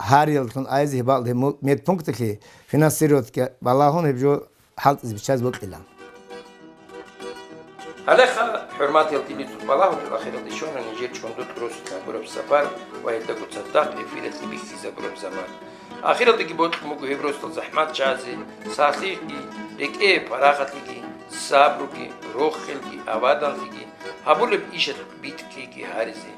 гьариялдалъун айзе гьеб бакӀалда гьеб му-, медпункталъе финансировать балагьун гьеб жо хӀалтӀизе биччазе бокьилан. Гьалеха, хӀурматиял динилъул балагьулел, ахиралде щвана нижер чӀондокь росулъ гьабураб сапар ва гьелдаго цадахъ эфиралъе бихьизабураб заман. Ахиралдаги бокьун буго гьеб росдал захӀмат чагӀазе, сахлъиги, рекӀее парахатлъиги, сабруги, рохелги, аваданлъиги, гьабулеб ишалъухъ битӀкейги гьаризе.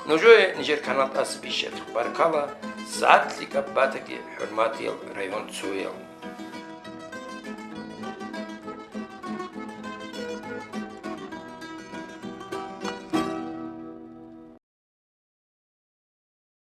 Нужее нижер канал тӀаса бищараб баркала, сагӀат лъикӀаб батаги, хӀурматиял районцоял.